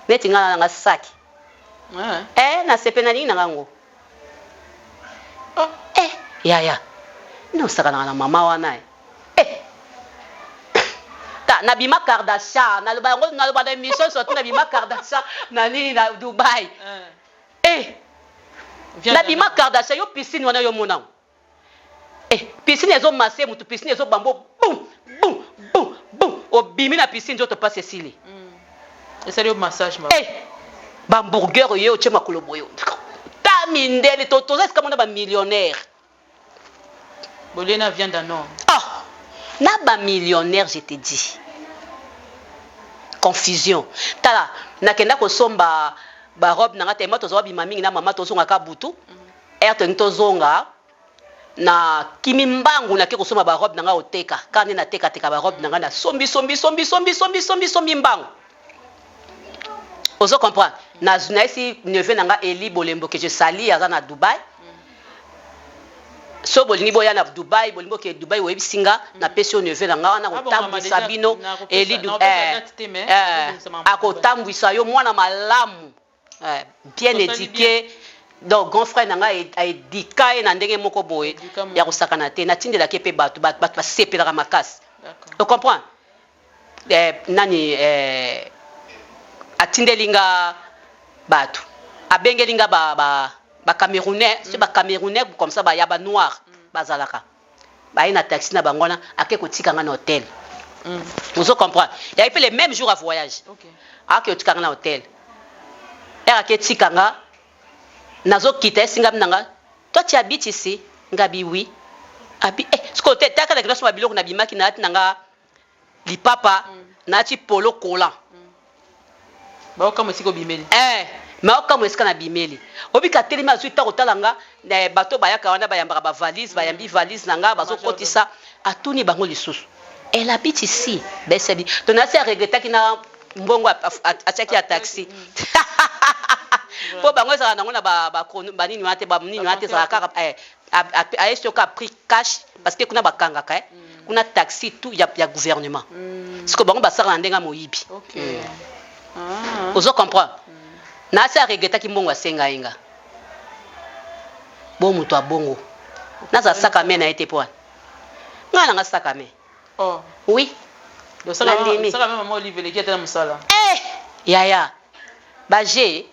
Neti ngai nanga saki. Ouais. Eh, nasepe, nalingi nanga ngo. Oh. Eh, yaya, nosakanaka na mama wana. Eh, ta nabima Kardashian, naloba yango, naloba na émission surtout, nabima Kardashian na nini, na Dubai. Eh. Viens. Nabima Kardashian. Yo, piscine wana, yo monango. Eh, piscine ezomase mutu, piscine ezobambo, bum bum bum bum, obimi na piscine, nzoto pasi esili. Esali yo massage ma. Eh, bahamburger ye otie makolo boye, ta mindele toza esika mona bamillionnaire. Bolie na viande en or. Ah, na bamillionnaire, je te dis. Confusion. Tala, nakenda kosomba barobe na nga tema, tozwa bima mingi na mama, tozongaka butu ere, tolingi tozonga na kimi mbangu, nake kosomba barobe na nga, oteka kaka nde natekateka barobe na nga, nasombi sombi sombi sombi sombi sombi sombi mbangu. Ozo comprendre? Nayesi neveu na nga Eli Bolembo, que je sali, aza na Dubai. So bolingi boya na Dubai, bolingi bokende Dubai, oyebisi nga, napesi yo neveu na nga wana, kotambwisa bino. Eli akotambwisa yo, mwana malamu, bien éduqué. Donc grand frère na ngai aéduquer ye na ndenge moko boye ya kosakana te. Natindelaki mpe bato, bato basepelaka makasi. Ocomprendre? Nani atindeli nga bato, abengeli nga bacamerounais, so bacamerounais comme ça, baya banoir, bazalaka baye na taxi na bango wana, ake kotika nga na hôtel. Ozo comprendre? Yayi mpe le même jour ya voyage, ake kotika nga na hôtel. Ere ake tika nga, nazokita, esingami na nga: "Toi, tu habites ici?" Nga bi: "Oui." Abi: "Eh, sikoyo te, taka na kinasoma biloko." Nabimaki, nayati na nga lipapa, nayati polo collant. Baokamwa esika obimeli. Eh, me okamwa esika na bimeli. Obika telemi, azwi ntango kotala nga. Bato bayaka wana, bayambaka bavalise, bayambi valise na nga, bazokotisa, atuni bango lisusu: "Elle habite ici?" Besebi to nasi aregretaki na mbongo atiaki ya taxi, mpo bango ezalaka nango na banini wana te, banini wana te, ezalaka kaka ayesi yoka prix cash, parce que kuna bakangaka kuna taxi tout ya gouvernement. Siko bango basalaka na ndenge ya moyibi. Ozo comprendre? Nasi aregretaki mbongo asenga ye nga. Bo moto abongo, naza saka me na ye te, mpo wana ngai nanga saka me. Oh. Oui. Nandimi. Saka me mama Olive eleki ata na mosala. Eh, yaya, baje.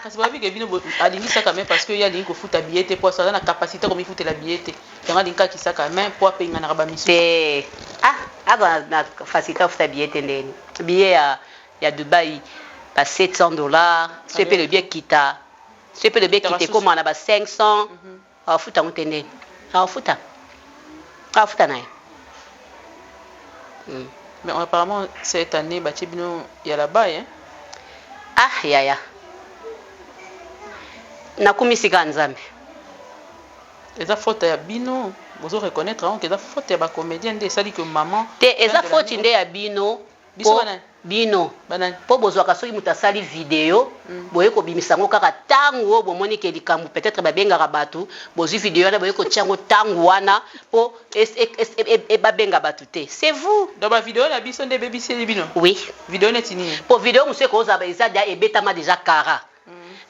Kasi bayebi ke bino alingi sac à main parce que ye alingi kofuta billet te, po aza na capacité komifutela billet te. Yango alingi kaka sac à main po apenganaka bamisusu. Te, ah, aza na facilité afuta billet te. Ndeni billet ya Dubai ba 700 $, so mpe lobi ekita, so mpe lobi ekita, ekóma na ba 500. Afuta yango te. Ndeni afuta, afuta na ye. Mais apparemment cette année batie bino ya là-bas, hein? Ah yaya, nakumisi kaka Nzambe. Eza faute ya bino, bozo reconnaître yango que eza faute ya ba comediens nde esali que maman Te eza faute nde ya bino Biso po ba nani? bino Ba nani? po bozwaka soki mutu asali video boye kobimisa yango kaka tangu oyo bomoni ke likambu peut etre babengaka batu bozwi video wana boye kotia yango tangu wana po babenga batu te c'est vous. Donc ba video na biso nde ebebiseli bino? Oui. Video neti nini? Po video mosusu ekozala eza dejà ebetama dejà kara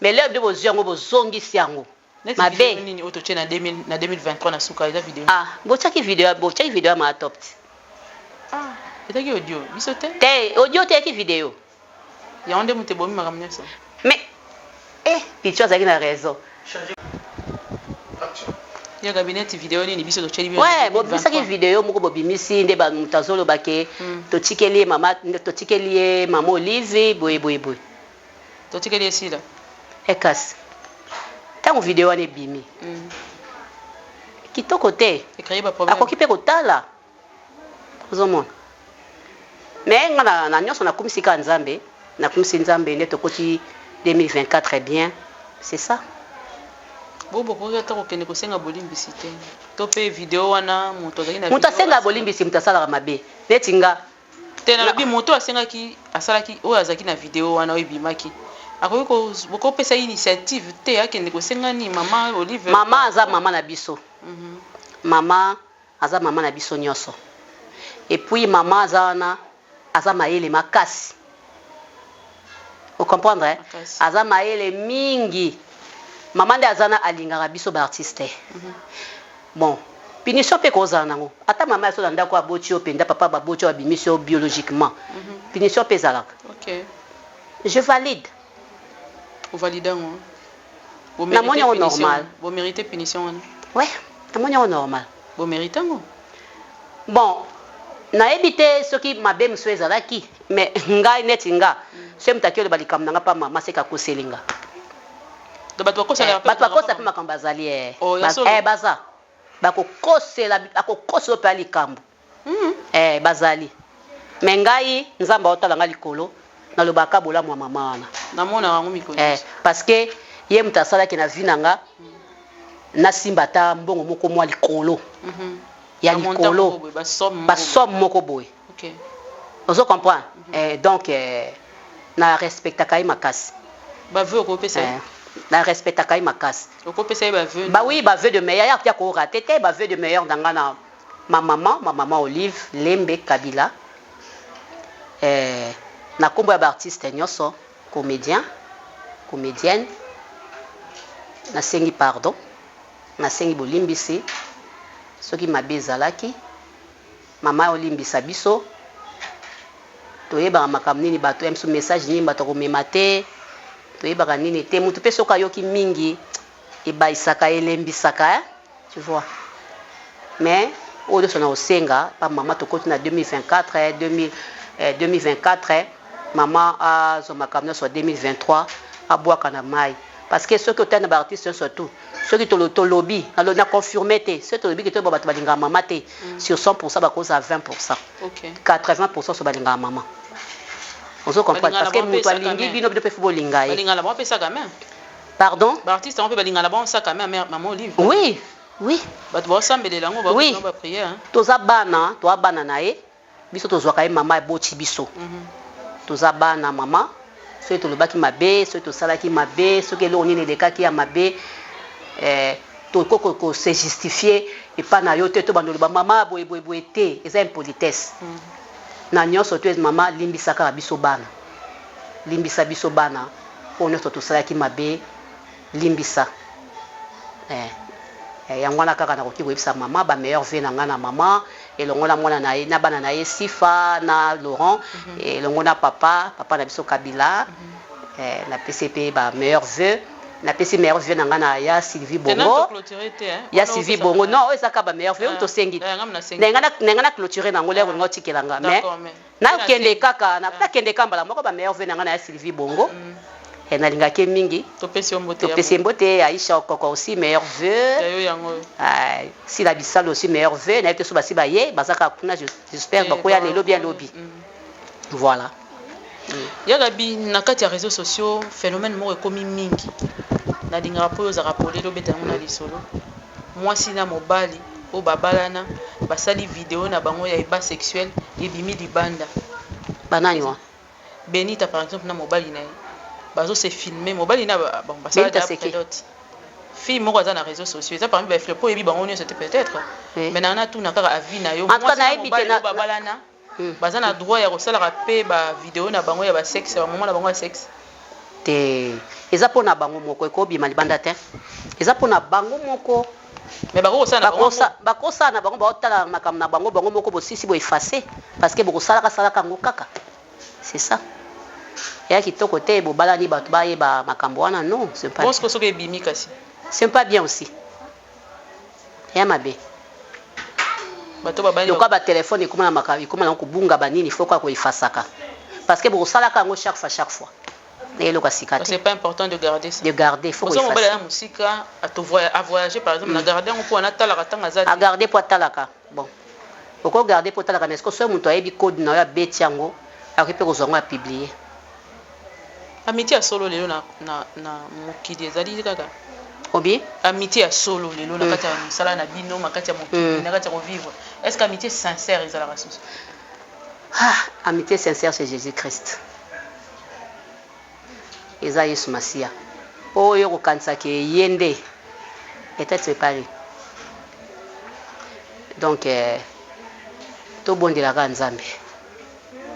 mais l'heure bino bozwi yango bozongisi yango Neti mabe. video nini oyo totie na 2000 na 2023 na suka eza video nini? Ah botiaki video botiaki video ya ma top ti. Ah ezaki audio biso te. Te audio te eyaki video. Yango nde mutu ebomi makambo nionso. Mais eh Pitshou azalaki na raison. Ya Gaby neti video nini biso totieli bino na Ouais bobimisaki 2023? video moko bobimisi nde ba mutu azoloba ke totikeli ye mama totikeli ye mama Olive boye boye boye. Totikeli ye sila. Eh kasi tango video wana ebimi kitoko te. E cree ba problème. Akoki pe kotala ozomona mais nga na, na nyonso nakumisi kaka Nzambe, nakumisi Nzambe nde tokoti 2024 bien c'est ça. Bo bokoki ata kokende kosenga bolimbisi te to pe video wana moto azalaki na Moto video asenga bolimbisi moto asalaka mabe neti nga. Te nalobi moto oyo asengaki asalaki oyo azalaki na video wana oyo ebimaki akoki ko bokopesa ye initiative te akende kosenga nini mama Olive Mama aza mama na biso mama aza mama na biso nioso et puis mama aza wana aza mayele makasi o comprendre eh? Aza mayele mingi mama nde aza na alingaka biso ba artiste Bon punition pe ekozala nango ata mama ya so na ndaku aboti yo penza papa baboti yo abimisi yo biologiquement punition pe ezalaka je valide. O valide yango? Bo Namoni merite yango punition normal. Bo merite punition wana? Ouais namoni yango normal. Bo merite yango? Bon nayebi te soki mabe mosusu ezalaki mais ngai neti nga soki moto ake oloba likambo na nga pa mama seke akoseli nga. Donc bato bakosalaka pe bato bakosa pe makambo bazali eh oh, ya solo? Eh baza bakokosela bakokosela pe likambo eh bazali mais ngai Nzambe aotala ngai likolo nalobaka bolamu ya mama wana namonaka yango mikolo eh, parce que ye moto asalaki na vie na nga nasimba ata mbongo moko mwa likolo ya likolo basomme moko boye ozo comprendre eh, donc eh, na respectaka ye makasi. Ba vœux okopesa ye? Eh, na respectaka ye makasi. Okopesa ye ba vœux? Ba oui, ba vœux de meilleur, ya ko rater te, ba vœux de meilleur na nga na ma maman, ma maman Olive Lembe Kabila. Eh, na kombo ya ba artistes nyonso, comédien, comédienne, nasengi pardon, nasengi bolimbisi soki mabe ezalaki. Maman olimbisa biso toyebaka makambo nini batu ya biso message nini batu akomema te toyebaka nini te mutu pe soki ayoki mingi ebayisaka elembisaka hein tu vois mais oyo nionso na kosenga pa maman tokoti na 2024 2024 maman azwa makambo nionso ya 2023 abwaka na mayi parce que soki otali na ba artiste nionso tout soki tolobi na confirme te soki tolobi ke toyeba bato balingaka mama te sur 100% bakozala 20%, 80% so balingaka mama ozo comprendre parce que moto alingi bino bino mpe fo bolinga ye. Pardon, ba artiste yango mpe balingana bango saka mama Olive. Oui oui, bato baosambelela yango. Oui, ba prière. Toza bana, toza bana na ye. Biso tozwaka ye mama aboti biso. Toza bana mama soki tolobaki mabe soki tosalaki mabe soki eloko nini elekaki ya mabe eh, tokoki ko se justifier epa na yo te tobanda oloba mama boye boye boye te eza impolitesse na nyonso to mama limbisa kaka biso bana limbisa biso bana oyo nyonso tosalaki mabe limbisa eh. Eh, yango wana kaka nakoki koyebisa mama ba meilleurs vœux na ngai na mama elongo na mwana na ye na bana na ye Sifa na Laurent elongo na papa papa na biso Kabila eh, napesi ye mpe ba meilleurs vœux napesi meilleurs vœux na ngai na ya Sylvie Bongo ya Sylvie Bongo non oyo eza kaka ba meilleurs vœux oyo tosengi na ngai na clôturer nango lero olinga otikela nga mais Nakende kaka nakende kaka mbala moko ba meilleurs vœux na nga na ya Sylvie Bongo eh, nalingaki ye mingi. Topesi yo mbote. Topesi ye mbote. Aisha Okoko aussi meilleurs vœux. Ya yo yango oyo. Ah, Sila Bisalu aussi meilleurs vœux. Nayebi te soki basi baye, baza kaka kuna, j'espère bakoya lelo bien lobi. Voilà. Ya Gaby, na kati ya réseaux sociaux, phénomène moko ekomi mingi. Nalingaka po ozalaka polele obeta yango na lisolo. Mwasi na mobali oyo babalana basali video na bango ya eba sexuel ebimi libanda. Banani wana? Benita par exemple na mobali na ye bazo se filmer, mobali na bon basala Benita deja c'est qui? prédote. Fille moko aza na réseaux sociaux, eza parmi ba influenceurs po oyebi bango nyonso te peut-être. Oui. Mais na natuna kaka avis na yo. En tout cas, Mwasi na nayebi te mobali oyo babalana baza na droit ya kosalaka pe ba video na bango ya ba sexe, ba moment na bango ya sexe? Te, eza mpona bango moko, ekobima libanda te, eza mpona bango moko. Mais bako kosala na bango. Bakosala na bango, baotala makambo na bango, bango moko bosisi boeffacer, parce que bokosalaka salaka yango kaka, c'est ça eya kitoko te. Bobalani, bato bayeba makambo wana, non, c'est pas Bon, sikoyo soki ebimi kasi? C'est pas bien aussi, eya mabe. Bato babali Lokola batelefone ekoma na makambo, ekoma nango kobunga banini, faut kaka koeffaçaka, parce que bokosalaka yango chaque fois, chaque fois, na eloko ya sika te. C'est pas important de garder ça? De garder, faut Oso mobali koeffacer. aza mosika, avoyager par exemple, na garder yango mpo anatalaka ntango aza te. Agarder mpo atalaka, bon, okogarder mpo otalaka, mais soki moto ayebi code na yo, abeti yango, akoki mpe kozwa yango, apublier. Amitié ya solo lelo na mokili ezali kaka? Obi? Amitié ya solo lelo na kati ya mosala na bino, na kati ya mokili, na kati ya kovivre, est ce que amitié sincère ezalaka susu? Ah, amitié sincère, c'est Jésus Christ, eza Yesu Masiya. Oyo kokanisaka ye nde peut-être c'est pas lui. Donc tobondelaka Nzambe,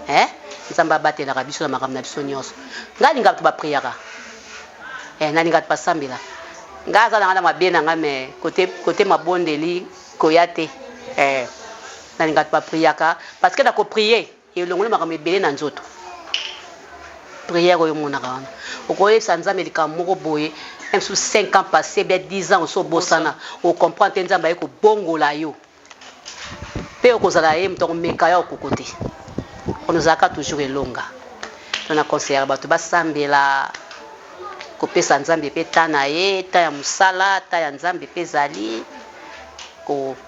eh? Nzambe abatelaka biso na makambo na biso nyonso. Ngai alingaka bato bapriaka, nalinga bato basambela. Ngai aza na ngai na mabe na ngai, mais côté mabondeli koya te. Nalinga bato bapriaka, parce que na koprier elongoli makambo ebele na nzoto. Prière oyo omonaka wana, okoyebisa Nzambe likambo moko boye, même sous 5 ans passé, bien 10 ans, oso obosana, ocomprendre te, Nzambe aye kobongola yo mpe okozala ye moto akomeka yo, okoko te, ono ozalaka toujours elonga. To na conseillaka bato basambela, kopesa Nzambe mpe ta na ye, ta ya mosala, ta ya Nzambe mpe ezali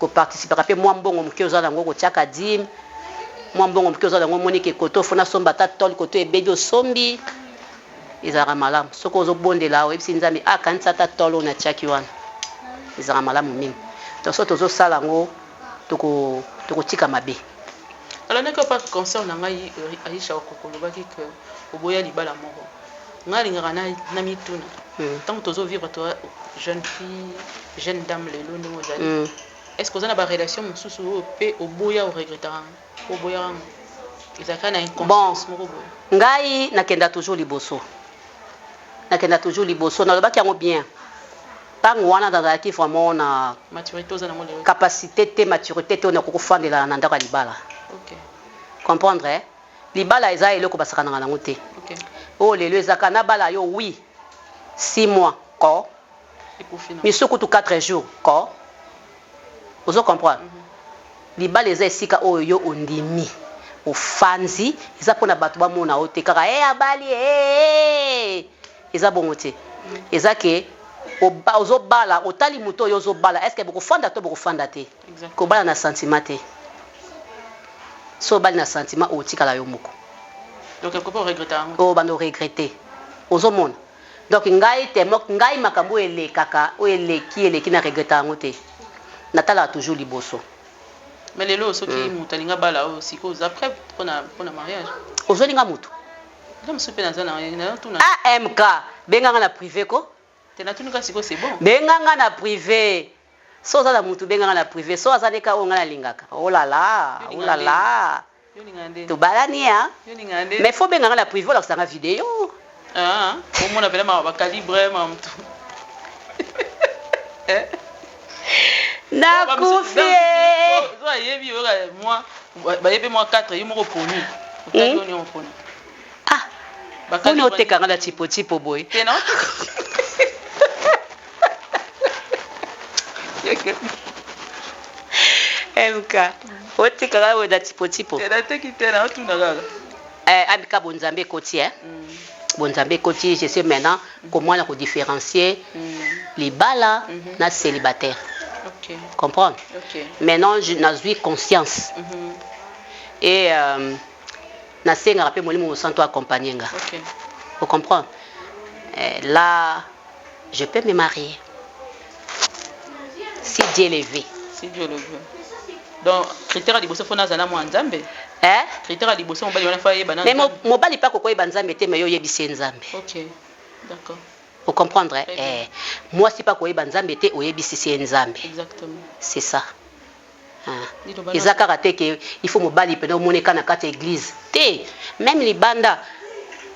koparticipaka mpe. Mwa mbongo moke oza nango, kotiaka dîme. Mwa mbongo moke oza nango, omoniki koto ofona somba ata tole, koto ebebi, osombi, ezalaka malamu. Soki ozobondela, oyebisi Nzambe akanisa ata tole oyo natiaki wana, ezalaka malamu mingi. Donc soki tozosala yango, tokotika mabe. Alors ndenge pa concert na ngai, Aisha Okoko olobaki ke oboya libala moko. Ngai alingaka na mituna, ntango tozovivre to jeune fille, jeune dame, lelo ndenge ozali, est ce que oza na barelation mosusu oyo mpe oboya, oregretaka oboyaka yango, ezalaka na inconscience moko boye? Ngai nakenda toujours liboso, nakenda toujours liboso. Nalobaki yango bien, ntango wana nazalaki vraiment na maturité oza nango lelo? Capacité te, maturité te oyo nakoki kofandela na ndako ya libala. Comprendre, eh? Libala eza eloko basakanaka nango te. Oyo lelo ezaka nabala yo, oui, 6 mois ko ekufi na misu kutu 4 jours ko, ozo comprendre? Libala eza esika oyo yo ondimi, ofanzi, eza mpona bato bamona yo te kaka e abali e, eza bongo te. Eza ke ozobala, otali moto oyo ozobala, est ce que bokofanda to bokofanda te? Kobala na sentiment te. So obali na sentiment, otikala yo moko. Donc quelque part oregreta yango? Oyo banda oregretter, ozomona. Donc ngai te, ngai makambo oyo elekaka, oyo eleki eleki, na regretta yango te, natalaka toujours liboso. Mais lelo soki moto alinga bala oyo sikoyo, oza prêt mpona mariage? Ozolinga motu? Nga mosusu mpe naza na tuna. Amk, benganga na privé ko. Te, natuni ka sikoyo, c'est bon. Benganga na privé. So oza na mutu, benganga na privé. So aza neka oyo ngai nalingaka, olala. Yo linga? Olala. Yo linga nde? Tobalani ya. Yo linga nde? Mais faut benganga na privé, olakisanga video. Ah, omona mpena ma bacalibre ma motu. Nakufi. So ayebi oyoka mwa bayebi mwa 4, yo moko poni, otali oni oponi. Ah, mponi otekanga na tipo boye? Te, na oteka. Mk, otekanga boye na tipo? Te, nateki te, na otuna kaka. Abika bonzambe ekoti, eh? Bonzambe ekoti. Je sais maintenant comment na kodifférencier libala na célibataire. Comprendre? Maintenant nazwi conscience et nasengaka mpe Molimo Mosantu accompagne nga. Vous comprendre? Là je peux me marier. Si Dieu le veut. Si Dieu le veut. Donc critère ya liboso faut nazala na mwa Nzambe. Eh? Critère ya liboso mobali wana faut ayeba na Mais Nzambe. mobali mpe akokoyeba Nzambe te, mais yo oyebisi ye Nzambe. Ok. D'accord. Ocomprendre? Très bien. Eh, mwasi mpe akoyeba Nzambe te, oyebisisi ye Nzambe. Exactement. C'est ça. Ah. Liloba Eza kaka te ke il faut mobali mpena omoneka na kati ya église te, même libanda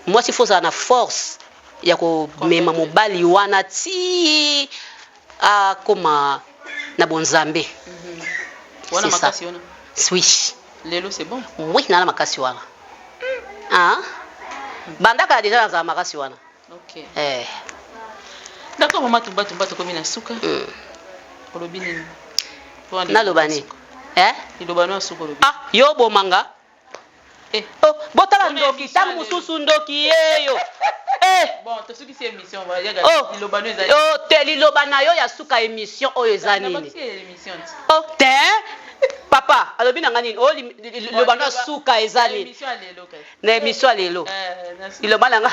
mwasi faut ozala na force ya komema Convaincre. Mobali wana ti akoma na bonzambe. Wana C'est ça. Makasi wana. Oui. Lelo c'est bon. Oui, nana makasi wana. Ah, bandaka déjà nazala makasi wana. Ok. Eh. D'accord, mama Tumba Tumba, tokomi na suka. Olobi nini? Mpo na Naloba liloba nini? suka. Eh? Liloba no ya suka olobi. Ah, yo bomanga. Eh. Oh, botala Mpona ndoki émission ntango ya lelo. Mosusu ndoki yeyo, eh. Bon, tosukisi émission, yaga. Oh. Liloba no ezali. Oh, te, liloba na yo ya suka émission oyo eza nini? Nabakisi émission ti. Oh, te, papa alobi na nga nini? Oh, liloba no ya suka eza nini? Émission ya lelo kasi. Na émission ya lelo. Eh, na suka. Liloba na nga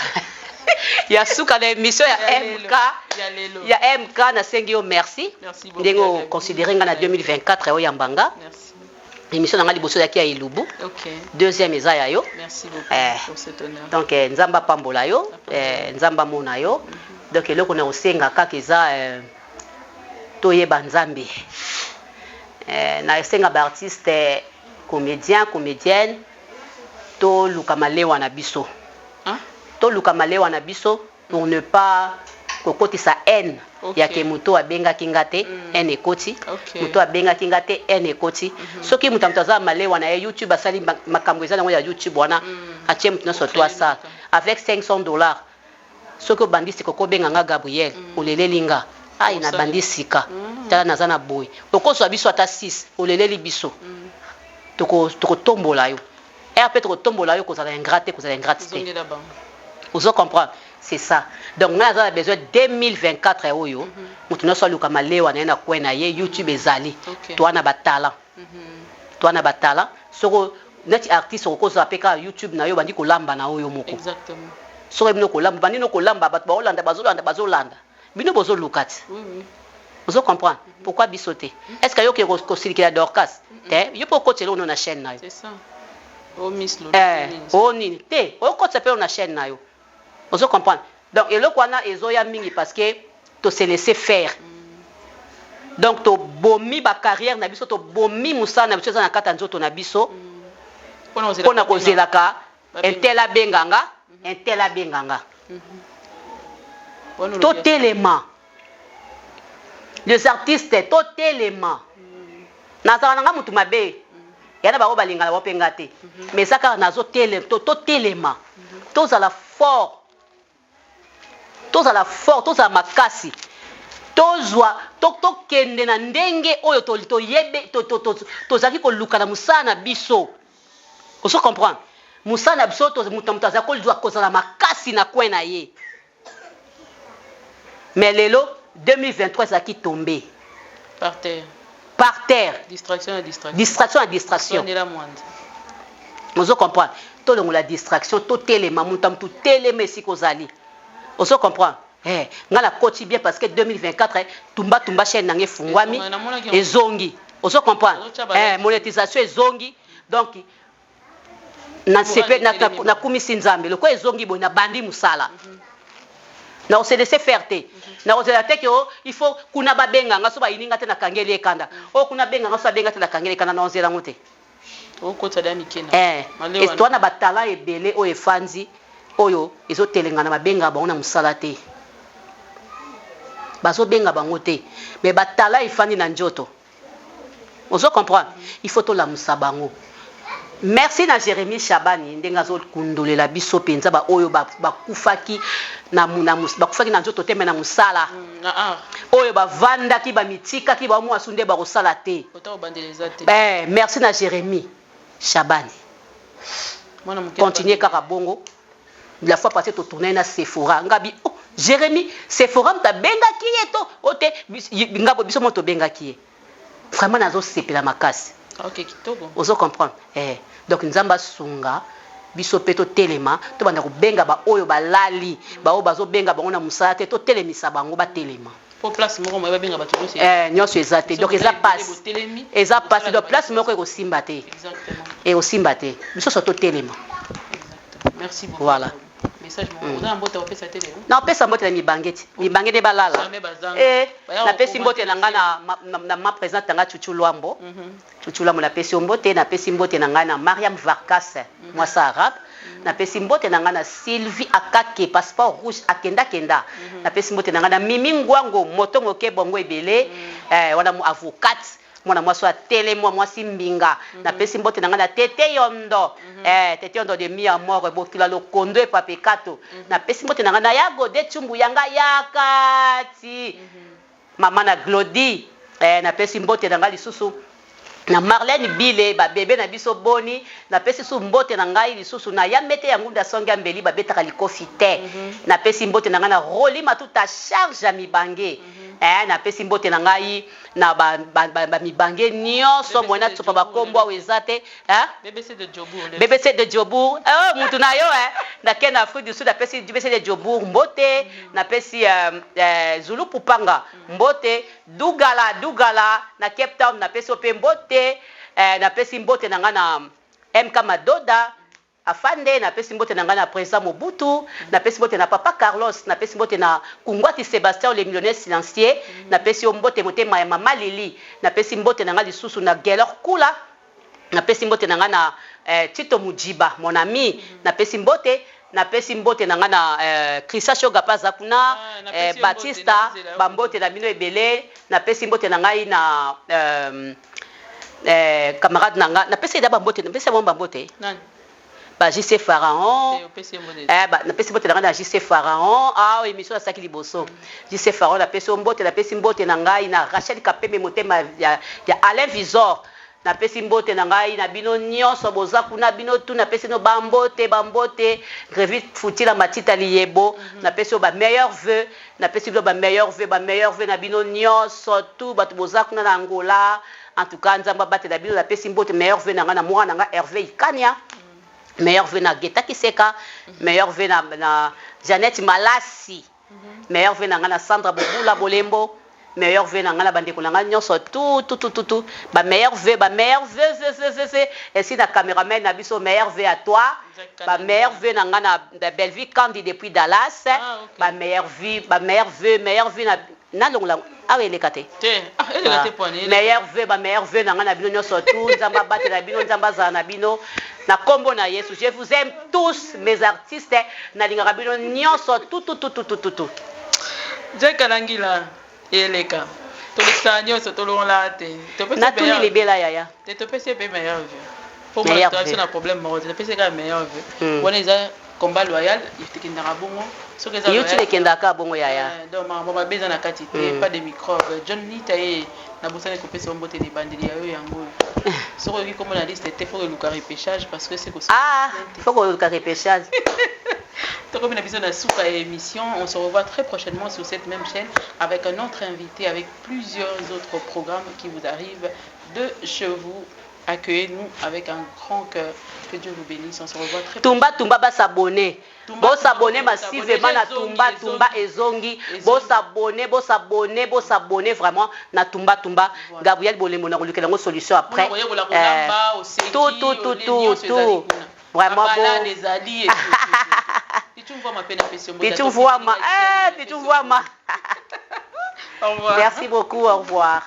ya suka na émission ya Ya lelo. MK Ya lelo. ya MK, nasengi yo merci. Merci beaucoup, Ndenge ya Gabi. oconsidere nga na 2024 oyamba nga. Merci. Émission na nga liboso ezalaki ya Elubu. Ok. Deuxième eza ya yo. Merci beaucoup Eh. pour cet honneur. Donc eh, Nzambe apambola yo, eh, Nzambe amona yo. Donc eloko na kosenga kaka eza eh, toyeba Nzambe. Eh, nasenga baartiste comédien, comédienne, toluka malewa na biso. Hein? Toluka malewa na biso pour ne pas kokotisa haine. Ya ke moto abengaki nga te, haine ekoti. Moto abengaki nga te, haine ekoti. Soki moto ya moto aza na malewa na ye, YouTube asali makambo eza nango ya YouTube wana, atie moto nyonso to asala avec 500 $. Soki obandi sika, okobenga nga Gabriel, oleleli nga ai Osali. Nabandi sika, tala naza na boye, okozwa biso ata 6, oleleli biso, tokotombola yo ere mpe tokotombola yo. Kozala ingrat te, kozala ingrate te. Tozongela bango. Ozo comprendre? C'est ça. Donc ngai naza na besoin 2024 oyo moto nyonso aluka malewa na ye na kwe na ye. YouTube ezali. Toa na batalent, toa na batalent. Soko neti artiste, okozwa mpe kaka YouTube na yo, bandi kolamba na oyo moko. Exactement. Soki bino kolamba, bandi no kolamba, bato baolanda, bazolanda, bazolanda bino, bozoluka ti. Oui. Ozo comprendre pourquoi biso te? Est ce que yoke kosilikela Dorcas te? Yo mpe okotela ono na chaîne na yo. C'est ça. Oh Miss Lolo. Eh, nini? O nini te, okotisa mpe na chaîne na yo. Ozo comprendre? Donc eloko wana ezoya mingi parce que tose laisser faire. Donc tobomi bacarrière na biso, tobomi mosala na biso eza na kati ya nzoto na biso. Mpona kozela mpona kozelaka Babenga. Un tel abenga nga, un tel abenga nga. Wana olobi. Totelema, les artistes, totelema. Nazala na nga motu mabe ya na bango, balingana bango mpe nga te, mais eza kaka nazotelema. Totelema, tozala fort, tozala fort, tozala makasi, tozwa tokende na ndenge oyo toyebe tozalaki koluka na mosala na biso. Ozo comprendre? Mosala na biso, moto na moto azali kozwa kozala makasi na coin na ye. Mais lelo 2023 ezalaki tombé par terre. Par terre. Distraction na distraction. Distraction na distraction. Tondela mwanza. Ozo comprendre? Tolongola distraction, totelema, moto ya motu telema esika ozali. Ozo comprendre? Eh, nga nakoti bien parce que 2024 eh, Tumba Tumba chaîne nanga efungwami. Ezonga, namonaki yango. Ezongi. Ozo comprendre? Ozotya eh, monétisation ezongi. Donc Courage, etelemi. Nakumisi Nzambe lokola ezongi boye, nabandi mosala. Nakose laisser faire te, nakozela te ke o il faut kuna babenga nga. So bayini nga te, nakangeli ekanda. Oyo kuna benga nga, so abenga te, nakangeli ekanda. Nakozela yango te. Okotisa da mike na Eh, malewa. Toa na batalent ebele oyo efandi, oyo ezotelengana, babengaka bango na mosala te, bazobenga bango te, mais batalent efandi na nzoto. Ozo comprendre? Il faut tolamusa bango. Merci na Jérémie Chabani ndenge azokundolela biso mpenza baoyo bakufaki bakufaki na nzoto te, mais na mosala. Na art. Oyo bavandaki, bamitikaki, bamwasu nde bakosala te. Ota kobandela eza te. Eh, merci na Jérémie Chabani. Mwana moke. Continue kaka bongo. La fois passée totourne na Sephora, ngabi oh, Jérémie, Sephora moto abengaki ye to o te, ngabo biso moto tobengaki ye. Vraiment nazosepela makasi. Ok, kitoko. Ozo comprendre? Eh, donc Nzambe asunga biso mpe totelema, tobanda kobenga baoyo balali, baoyo bazobenga bango na mosala te, totelemisa bango, batelema. Po place moko moye babenga bato nyonso. Eh, nyonso eza te, donc eza pasi, eza pasi, donc place moko ekosimba te, ekosimba te, biso so totelema. Merci beaucoup. Voilà. Message moko oza na mbote opesa te lelo? Napesa mbote na mibange ti mibange nde balala. Eh, napesi mbote na ngai na ma présidente na ngai Chuchu Lwambo. Chuchu Lwambo, napesi yo mbote. Napesi mbote na ngai na Mariam Varkas, mwasi arabe. Napesi mbote na ngai na Sylvie Akake, passeport rouge, akendakenda. Napesi mbote na ngai na Mimi Ngwango, moto moke bongo ebele, eh, wana avocate, mwana mwasi oyo atelemi, mwasi mbinga. Napesi mbote na ngai na Tete Yondo, eh, Tete Yondo de mi amor, bokila lokondo epapekato. Napesi mbote na ngai na ya Gode Chumbu, yanga yakati, mama na Glodi. Eh, napesi mbote na ngai lisusu na Marlène Bile, babebe na biso boni. Napesi su mbote na ngai lisusu na ya mete ya ngunda songe ya mbeli, babetaka likofi te. Napesi mbote na ngai na Roli Matuta, charge ya mibange. Eh, napesi mbote na ngai na bamibange nyonso, moye natsopa bakombo awa eza te. BBC de Jobourg. BBC de Jobourg, oh, mutu na yo, eh. Nake na Afrique du Sud, napesi BBC de Jobourg mbote. Napesi Zulu Pupanga mbote, Dugala Dugala na Cape Town, napesi yo mpe mbote. Eh, napesi mbote na ngai na MK Madoda afande, napesi mbote na ngai na président Mobutu, napesi mbote na papa Carlos, napesi mbote na Kungwati Sébastien, le millionnaire silencieux, napesi yo mbote, motema ya mama Lili. Napesi mbote na ngai lisusu na Gelor Kula, napesi mbote na ngai na Tito Mujiba, mon ami, napesi mbote. Napesi mbote na ngai na Christian Shoga mpe aza kuna, Batista, bambote na bino ebele. Napesi mbote na ngai na camarade na ngai, napesi eda bambote, napesi bango bambote. Ba JC Pharaon, napesi mbote na ngai na JC Pharaon. Ah, émission nasalaki liboso, JC Pharaon, napesi yo mbote. Napesi mbote na ngai na Rachel Kapembe, motema ya Alain Visor. Napesi mbote na ngai na bino nyonso boza kuna, bino tu napesi bino bambote, bambote. Grevi Futila Matita Liyebo, napesi yo ba meilleurs vœux, napesi bino ba meilleurs vœux, ba meilleurs vœux na bino nyonso tu bato boza kuna na Angola. En tout cas, Nzambe abatela bino. Napesi mbote, meilleurs vœux na ngai na mwana na ngai Hervé Ikania, meilleurs vœux na Geta Kiseka, meilleurs vœux na Jeannette Malasi, meilleurs vœux na ngai na Sandra Bobula Bolembo, meilleurs vœux na ngai na bandeko na ngai nyonso tout tout tout tout tout, ba meilleurs vœux, ba meilleurs vœux, vœux, vœux, vœux, vœux. Esi na cameraman na biso, meilleurs vœux à toi. Ba meilleurs vœux na ngai na Bellevue Kandi depuis Dallas. Ba meilleurs vœux, ba meilleurs vœux, meilleurs vœux na nalongola awa eleka te. Meilleurs vœux, ba meilleurs vœux na ngai na bino nyonso tout. Nzambe abatela bino, Nzambe azala na bino na nkombo na Yesu. Je vous aime tous, mes artistes, nalingaka bino nyonso tout tout tout tout tout tout. Jack Alangila, eleka tolekisaka nyonso, tolongola te. Natuni libela yaya. Te, topesi ye mpe meilleurs vœux po biso na problème moko te, topesi kaka meilleurs vœux. Wana eza combat loyal, ekendaka bongo. Soki eza YouTube ekendaka bongo, yaya. Donc makambo mabe eza na kati te, pas de microbe. John Nita ye nabosani kopesa yo mbote na ebandeli ya yo yango. Soki oyoki kombo na liste te, faut koluka repêchage parce que c'est Ah, faut koluka repêchage. Tokomi na biso na suka ya émission. On se revoit très prochainement sur cette même chaîne avec un autre invité, avec plusieurs autres programmes qui vous arrivent de chez vous. Accueillez-nous avec un grand cœur. Que Dieu vous bénisse. On se revoit très. Tumba Tumba, bas'abonner, bos'abonner massivement na Tumba Tumba ezongi. Bos'abonner, bos'abonner, bos'abonner vraiment na Tumba Tumba. Gabriel Bolembo na kolukela yango solution après. Tout tout tout tout tout vraiment bon. Ezali. Pichu Mvwama, eh, Pichu Mvwama. Au revoir. Merci beaucoup, au revoir.